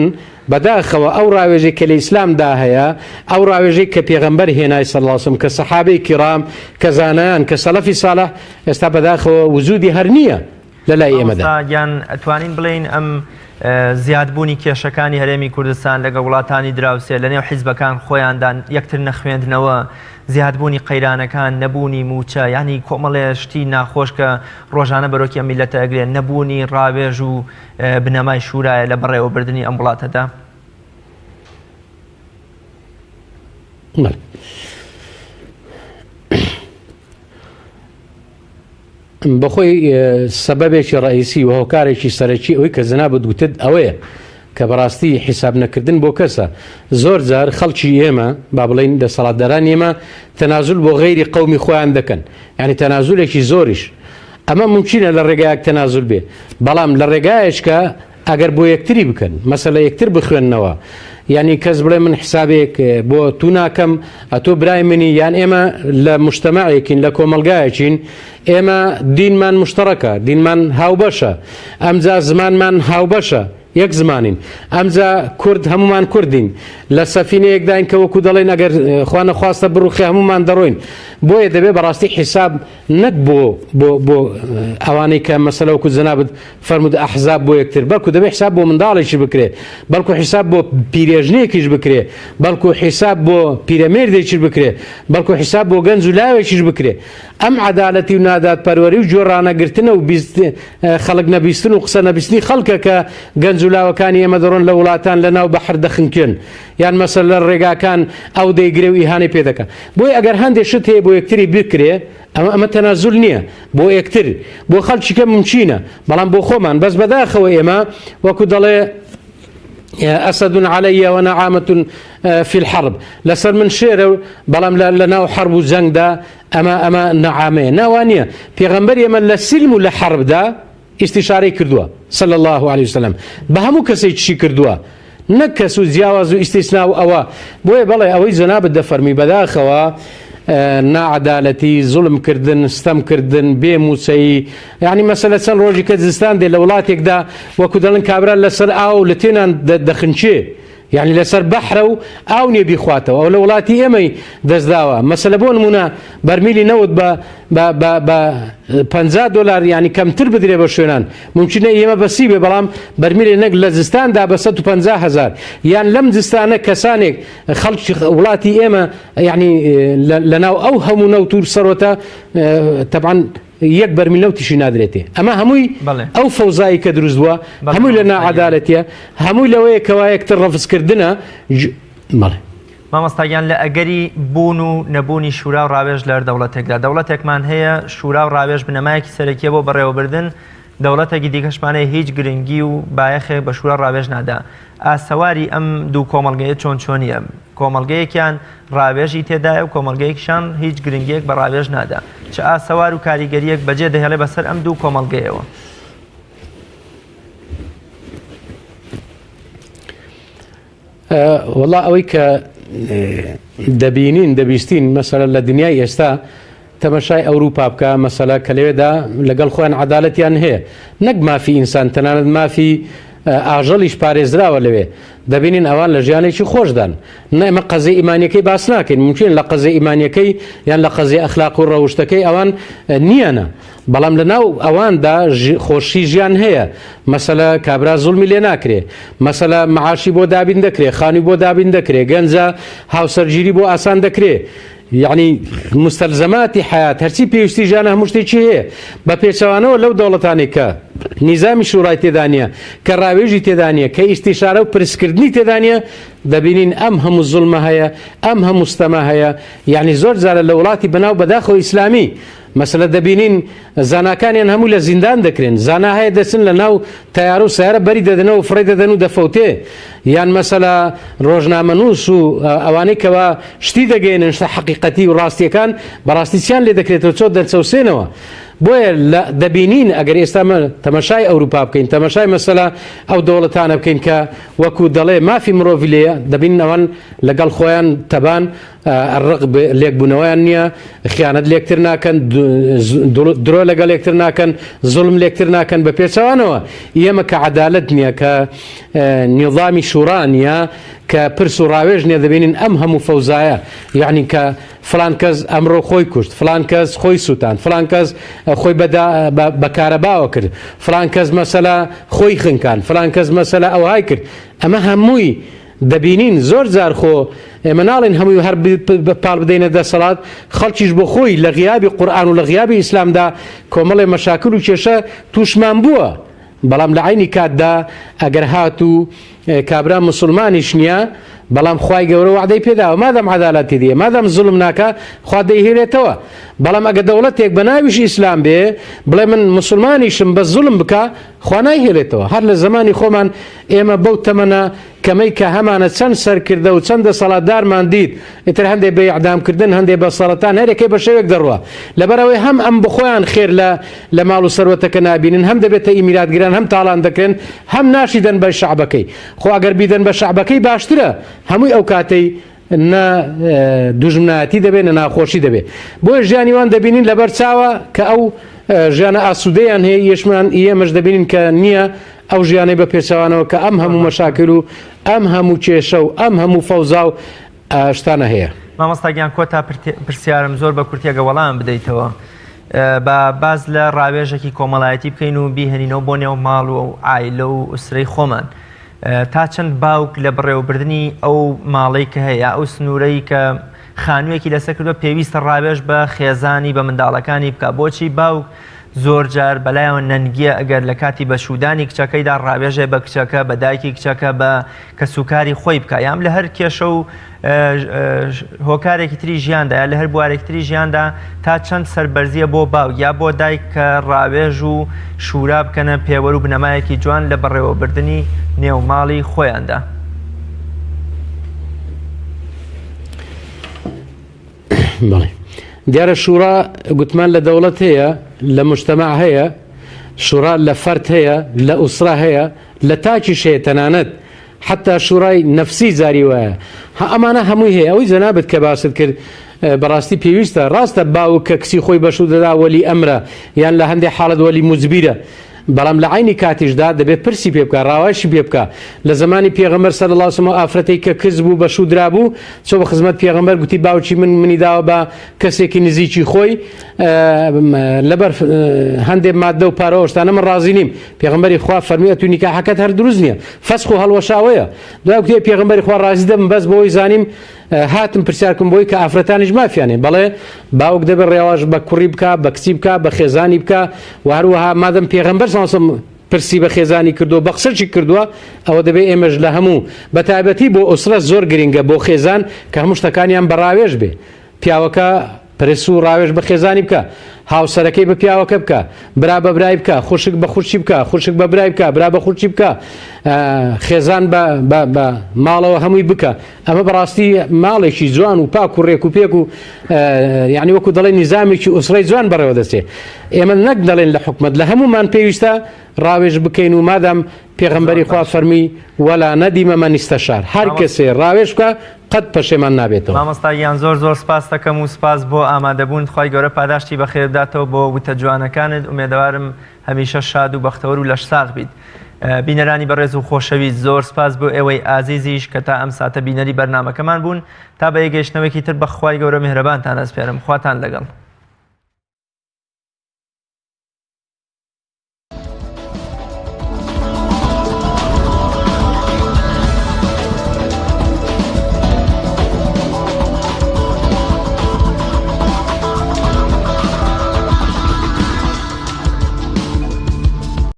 بەداخەوە ئەو ڕاوێژەی کە لە ئیسلامدا هەیە، ئەو ڕاوێژەی کە پێغەمبەر هێنای صلی اللە علیە وسلم، کە سەحابەی کیرام، کە زانایان، کە سەلەفی ساڵح، ئێستا بەداخەوە وجودی هەر نییە لە لای ئێمەدا. مامۆستا گیان ئەتوانین بڵێین ئەم زیادبوونی کێشەکانی هەرێمی کوردستان لەگەڵ وڵاتانی دراوسێ لەنێو حیزبەکان خۆیاندا یەکتر نەخوێندنەوە، زیادبوونی قەیرانەکان، نەبوونی مووچە، یانی کۆمەڵێ شتی ناخۆش کە ڕۆژانە بەرۆکی ئەم میللەتە ئەگرێ، نەبوونی ڕاوێژ و بنەمای شورایە لە بەڕێوەبردنی ئەم وڵاتەدا؟ بەخۆی سەبەبێکی ڕئیسی و هۆکارێکی سەرەکی ئەوی کە جەنابت گوتت ئەوەیە کە بەڕاستی حیساب نەکردن بۆ کەسە زۆر جار خەڵکی ئێمە با بڵین دەسەڵاتداران ئێمە تەنازول بۆ غەیری قەومی خۆیان دەکەن یعنی تەنازولێکی زۆریش ئەمە مومکینە لە ڕێگایەک تەنازول بێ بەڵام لە ڕێگایەکە ئەگەر بۆ یەکتری بکەن مەسەلە یەکتر بخوێننەوە یعنی کەس بڵێ من حسابێک بۆ تو ناکەم ئەتۆ برای منی یان ئێمە لە مشتەمەعێکین لە کۆمەلگایەکین ئێمە دینمان مشتەڕەکە دینمان هاوبەشە ئەمجا زمانمان هاوبەشە یەک زمانین ئەمجا کورد هەمومان کوردین لە سەفینەیەکداین کە وەکو دەڵێن ئەگەر خوانە خواستە بڕوخێ هەمومان دەڕۆین بۆیە دەبێ بەڕاستی حیساب نەک بۆ بۆ بۆ ئەوانەی کە مەسەلە وەکو جەنابت فەرموود ئەحزاب بۆ یەکتر بەڵکو دەبێ حساب بۆ منداڵێکیش بکرێ بەڵکو حساب بۆ پیرێژنێکیش بکرێ بەڵکو حساب بۆ پیرەمێردێکیش بکرێ بەڵکو حساب بۆ گەنج و لاوێکیش بکرێ ئەم عەدالەتی و نادادپەروەری و گوێڕانەگرتنە و بیست خەڵک نەبیستن و قسە نەبیستنی خەڵکە کە گەنج و لاوەکانی ئێمە دەڕۆن لە وڵاتان لە ناو بەحر دەخنکێن یان مەسەلە لە ڕێگاکان ئەو دەیگرێ و ئیهانەی پێ دەکا بۆیە ئەگەر هەندێ شت هەیە بۆ یەکتری بکرێ ئەمە ئەمە تەنازول نییە بۆ یەکتر بۆ خەڵکی کە ممکینە بەڵام بۆ خۆمان بەس بەداخەوە ئێمە وەکو دەڵێ ئەسەد عەلەیە وەنەعامەت فی الحرب لەسەر من شێرە و بەڵام لە ناو حرب و جەنگدا ئەمە ئەمە نەعامەیە ناوانە پێغەمبەر ئێمە لە سلم و لە حربدا ئیستیشارەی کردووە صلی اللە علیە وسلم بە هەموو کەسێکیشی کردووە نەک کەس و جیاواز و ئیستیسنا و ئەوە بۆیە بەڵێ ئەوەی جەنابت دەفەرمی بەداخەوە ناعەدالەتی زوڵم کردن ستەم کردن بێ موچەیی یعنی مەسەلە چەند ڕۆژی کە زستان دێ لە وڵاتێکدا وەکو دەڵێن کابرا لەسەر ئاو لە تێنان دەخنکێ یانی لەسەر بەحرە و ئاو نیە بیخواتەوە ئەو لە وڵاتی ئێمەی دەستداوە مەسەلە بۆ نمونە بەرمیلی نەوت بە بە بە بە 50 دلار ینی کەمتر بدرێ بە شوێنان ممکنە ئێمە بەسی بێ بەڵام بەرمیلی نەک لە زستاندا بە 150 هزار یان لەم زستانە کەسانێک خەڵکی وڵاتی ئێمە یعنی لەناو ئەو هەموو نەوت و سەرۆتە تەبعەن یەک بەرمیل نەوتیشی نادرێتێ ئەمە هەمووی ئەو فەوزایی کە دروست بووە هەمووی لە ناعەدالەتیە هەمووی لەوەیە کەوا یەکتر ڕەفزکردنە بەڵێ. مامۆستا گیان لە ئەگەری بوون و نەبوونی شورا و ڕاوێژ لە هەر دەوڵەتێکدا دەوڵەتێکمان هەیە شورا و ڕاوێژ بنەمایەکی سەرەکیە بۆ بەڕێوەبردن دەوڵەتێکی دیکەشمان هەیە هیچ گرنگی و بایەخێک بە شورا ڕاوێژ نادا ئاسەواری ئەم دوو کۆمەڵگەیە چۆن چۆنیە کۆمەڵگەیەکیان ڕاوێژی تێدایە و کۆمەڵگەیەکیشان هیچ گرنگیەک بە ڕاوێژ نادا چ ئاسەوار و کاریگەریەک بەجێ دەهێڵێ بەسەر ئەم دوو کۆمەڵگەیەوە؟ وەڵا ئەوەی کە دەبینین دەبیستین مەسەلە لە دنیای ئێستا تەمەشای ئەوروپا بکە مەسەلە کە لەوێدا لەگەڵ خۆیان عەدالەتیان هەیە نەک مافی ئینسان تەنانەت مافی ئاژەڵیش پارێزراوە لەوێ دەبینین ئەوان لە ژیانێکی خۆشدان نە ئێمە قەزی ئیمانیەکەی باس ناکەین ممکن لە قەزی ئیمانیەکەی یان لە قەزی ئەخلاق و ڕەوشتەکەی ئەوان نییەە بەڵام لە ناو ئەواندا خۆشی ژیان هەیە مەسەلە کابرا زوڵمی لێ ناکرێ مەسەلە معاشی بۆ دابین دەکرێ خانووی بۆ دابین دەکرێ گەنجە هاوسەرگیری بۆ ئاسان دەکرێ یعنی مستەلزەماتی حیات هەرچی پێویستی ژیانە هەموو شتێکی هەیە بە پێچەوانەوە لەو دەوڵەتانێک کە نیزامی شوڕای تێدا نییە کە ڕاوێژی تێدا نییە کە ئیستیشارە و پرسکردنی تێدا نییە دەبینین ئەم هەموو زوڵمە هەیە ئەم هەموو ستەمە هەیە یعنی زۆر جارە لە وڵاتی بەناو بەداخەوە ئیسلامی مەسەلە دەبینین زاناکانیان هەموو لە زیندان دەکرێن زانا هەیە دەچن لە ناو تەیارە و سەیارە بەری دەدەنەوە فڕێ دەدەن و دەفەوتێ یان مەسەلە ڕۆژنامەنووس و ئەوانەی کەوا شتی دەگەێنن شتە حەقیقەتی و ڕاستیەکان بەڕاستی چیان لێ دەکرێتەوە چۆ دەچەوسێنەوە بۆیە لە دەبینین ئەگەر ئێستا مە تەمەشای ئەوروپا بکەین تەمەشای مەسەلە ئەو دەوڵەتانە بکەین کە وەکو دەڵێ مافی مرۆڤی لێیە دەبینن ئەوان لەگەڵ خۆیان تەبان. ڕق لێکبوونەوەیان نییە، خیانەت لێکتر ناکەن، درۆ لەگەڵ یەکتر ناکەن، زوڵم لێکتر ناکەن، بە پێچەوانەوە ئێمە کە عەدالەت نییە، کە نیزامی شورا نییە، کە پرس و ڕاوێژ نییە، دەبینین ئەم هەموو فەوزایە، یەعنی کە فڵان کەس ئەمڕۆ خۆی کوشت، فڵان کەس خۆی سووتاند، فڵان کەس خۆی بە کارەباوە کرد، فڵان کەس مەسەلە خۆی خنکاند، فڵان کەس مەسەلە ئەوهای کرد، ئەمە هەمووی دەبینین زۆر جار خۆ ئێمە ناڵێین هەمووی هەر پاڵ بدەینە دەسەڵات، خەڵکیش بۆ خۆی لە غیابی قورئان و لە غیابی ئیسلامدا کۆمەڵێ مەشاکل و کێشە تووشمان بووە، بەڵام لە عەینی کاتدا ئەگەر هاتوو کابرا موسڵمانیش نییە بەڵام خوای گەورە وەعدەی پێداوە مادام عەدالەتی دیە مادام زوڵم ناکا خوا دەیهێلێتەوە بەڵام ئەگە دەوڵەتێک بە ناویش ئیسلام بێ بڵێ من موسڵمانیشم بەس زوڵم بکا خوا نایهێلێتەوە هەر لە زەمانی خۆمان ئێمە بەو تەمەنە کەمەی کە هەمانە چەند سەرکردە و چەند دەسەڵاتدارمان دیت ئیتر هەندێ بە ئیعدام کردن هەندێ بە سەرەتان هەرێکەی بە شێوێک دەڕوا لەبەرئەوەی هەم ئەم بخۆیان خێر لە لە ماڵ و سەروەتەکە نابینن هەم دەبێتە ئی میراتگران هەم تاڵان دەکرێن هەم ناشیدەن بە شەعبەکەی خۆ ئەگەر بیدەن بە شەعبەکەی باشترە هەمووی ئەو کاتەی نە دوژمنایەتی دەبێ نە ناخۆشی دەبێ بۆیە ژیانی وان دەبینین لەبەر چاوە کە ئەو ژیانە ئاسوودەیان هەیە یشمان ئێمەش دەبینین کە نییە ئەو ژیانەی بە پێچەوانەوە کە ئەم هەموو مەشاکل و ئەم هەموو کێشە و ئەم هەموو فەوزا و شتانە هەیە. مامۆستا گیان کۆتا پرسیارم زۆر بە کورتی ئەگە وەڵام بدەیتەوە با باس لە ڕاوێژێکی کۆمەڵایەتی بکەین و بیهێنینەوە بۆ نێو ماڵ و عایلە و ئوسرەی خۆمان تا چەند باوک لە بەڕێوەبردنی ئەو ماڵەی کە هەیە ئەو سنوورەی کە خانوویەکی لەسەر کردووە پێویستە ڕاوێژ بە خێزانی بە منداڵەکانی بکە بۆچی باوک زۆر جار بەلایەوە نەنگیە ئەگەر لە کاتی بەشوودانی کچەکەیدا ڕاوێژێ بە کچەکە بە دایکی کچەکە بە کەسوکاری خۆی بکە یام لە هەر کێشە و هۆکارێکی تری ژیاندا یا لە هەر بوارێکی تری ژیاندا تا چەند سەربەرزیە بۆ باوک یا بۆ دایک کە ڕاوێژ و شورا بکەنە پێوەر و بنەمایەکی جوان لە بەڕێوەبردنی نێوماڵی خۆیاندا. بەڵێ دیارە شورا گوتمان لە دەوڵەت هەیە لە مجتەمع هەیە شورا لە فەرد هەیە لە ئوسرا هەیە لە تاکیش هەیە تەنانەت حتا شورای نەفسی جاری وایە ها ئەمانە هەمووی هەیە ئەوەی جەنابت کە باست کرد بەڕاستی پێویستە ڕاستە باوک کە کچی خۆی بەشوو دەدا وەلی ئەمرە یان لە هەندێک حاڵەت وەلی موجبیرە بەڵام لە عەینی کاتیشدا دەبێ پرسی پێ بکا ڕاوایشی پێ بکا لە زەمانی پێغەمبەر صلی اللە علیە وسلم ئەو ئافرەتەی کە کز بوو بە شوو درابوو چۆ بە خزمەت پێغەمبەر گوتی باوکی من منی داوە بە کەسێکی نزیکی خۆی لەبەر هەندێ مادە و پارە ئەو شتانە من ڕازی نیم پێغەمبەری خوا فەرمی ئەتوو نیکاحەکەت هەر دروست نییە فەسخ و هەڵوەشاوەیە دوای گوتی پێغەمبەری خوا ڕازی دەبم بەس بەوەی زانیم هاتم پرسیار کم بۆی کە ئافرەتانیش مافیان هەیە بەڵێ باوک دەبێت ڕێواش بە کوڕی بکا بە کچی بکا بە خێزانی بکا و هەروەها مادەم پێغەمبەر صلی الله علیه و پرسی بە خێزانی کردووە بە قسەشی کردووە ئەوە دەبێت ئێمەش لە هەموو بە تایبەتی بۆ ئوسرە زۆر گرنگە بۆ خێزان کە هەموو شتەکانیان بە ڕاوێژ بێ پیاوەکە پرس و ڕاوێژ بە خێزانی بکە، هاوسەرەکەی بە پیاوەکە بکە، برا بە برای بکە، خوشک بە خوشکی بکە، خوشک بە برای بکە، برا بە خوشکی بکە، خێزان بە بە بە ماڵەوە هەمووی بکە. ئەمە بەڕاستی ماڵێکی جوان و پاک و ڕێک و پێک و یعنی وەکو دەڵێن نیزامێکی ئوسرەی جوان بەڕێوە دەچێ. ئێمە نەک دەڵێن لە حکومەت لە هەموومان پێویستە ڕاوێژ بکەین و مادام پێغەمبەری خوا فەرمی، ولا ندم من استشار، هەر کەسێ ڕاوێژ بکا قەت پەشێمان نابێتەوە. مامۆستا گیان زۆر زۆر سپاست دەکەم و سپاس بۆ ئامادەبوونت خوای گەورە پاداشتی بەخێر بداتەوە بۆ وتە جوانەکانت ئومێدەوارم هەمیشە شاد و بەختەوەر و لەشساغ بیت بینەرانی بەڕێز و خۆشەویست زۆر سپاس بۆ ئێوەی ئازیزیش کە تا ئەم ساتە بینەری بەرنامەکەمان بوون تا بە یەکگەیشتنەوەیەکی تر بە خوای گەورە میهرەبانتان ئەسپێرم خواتان لەگەڵ.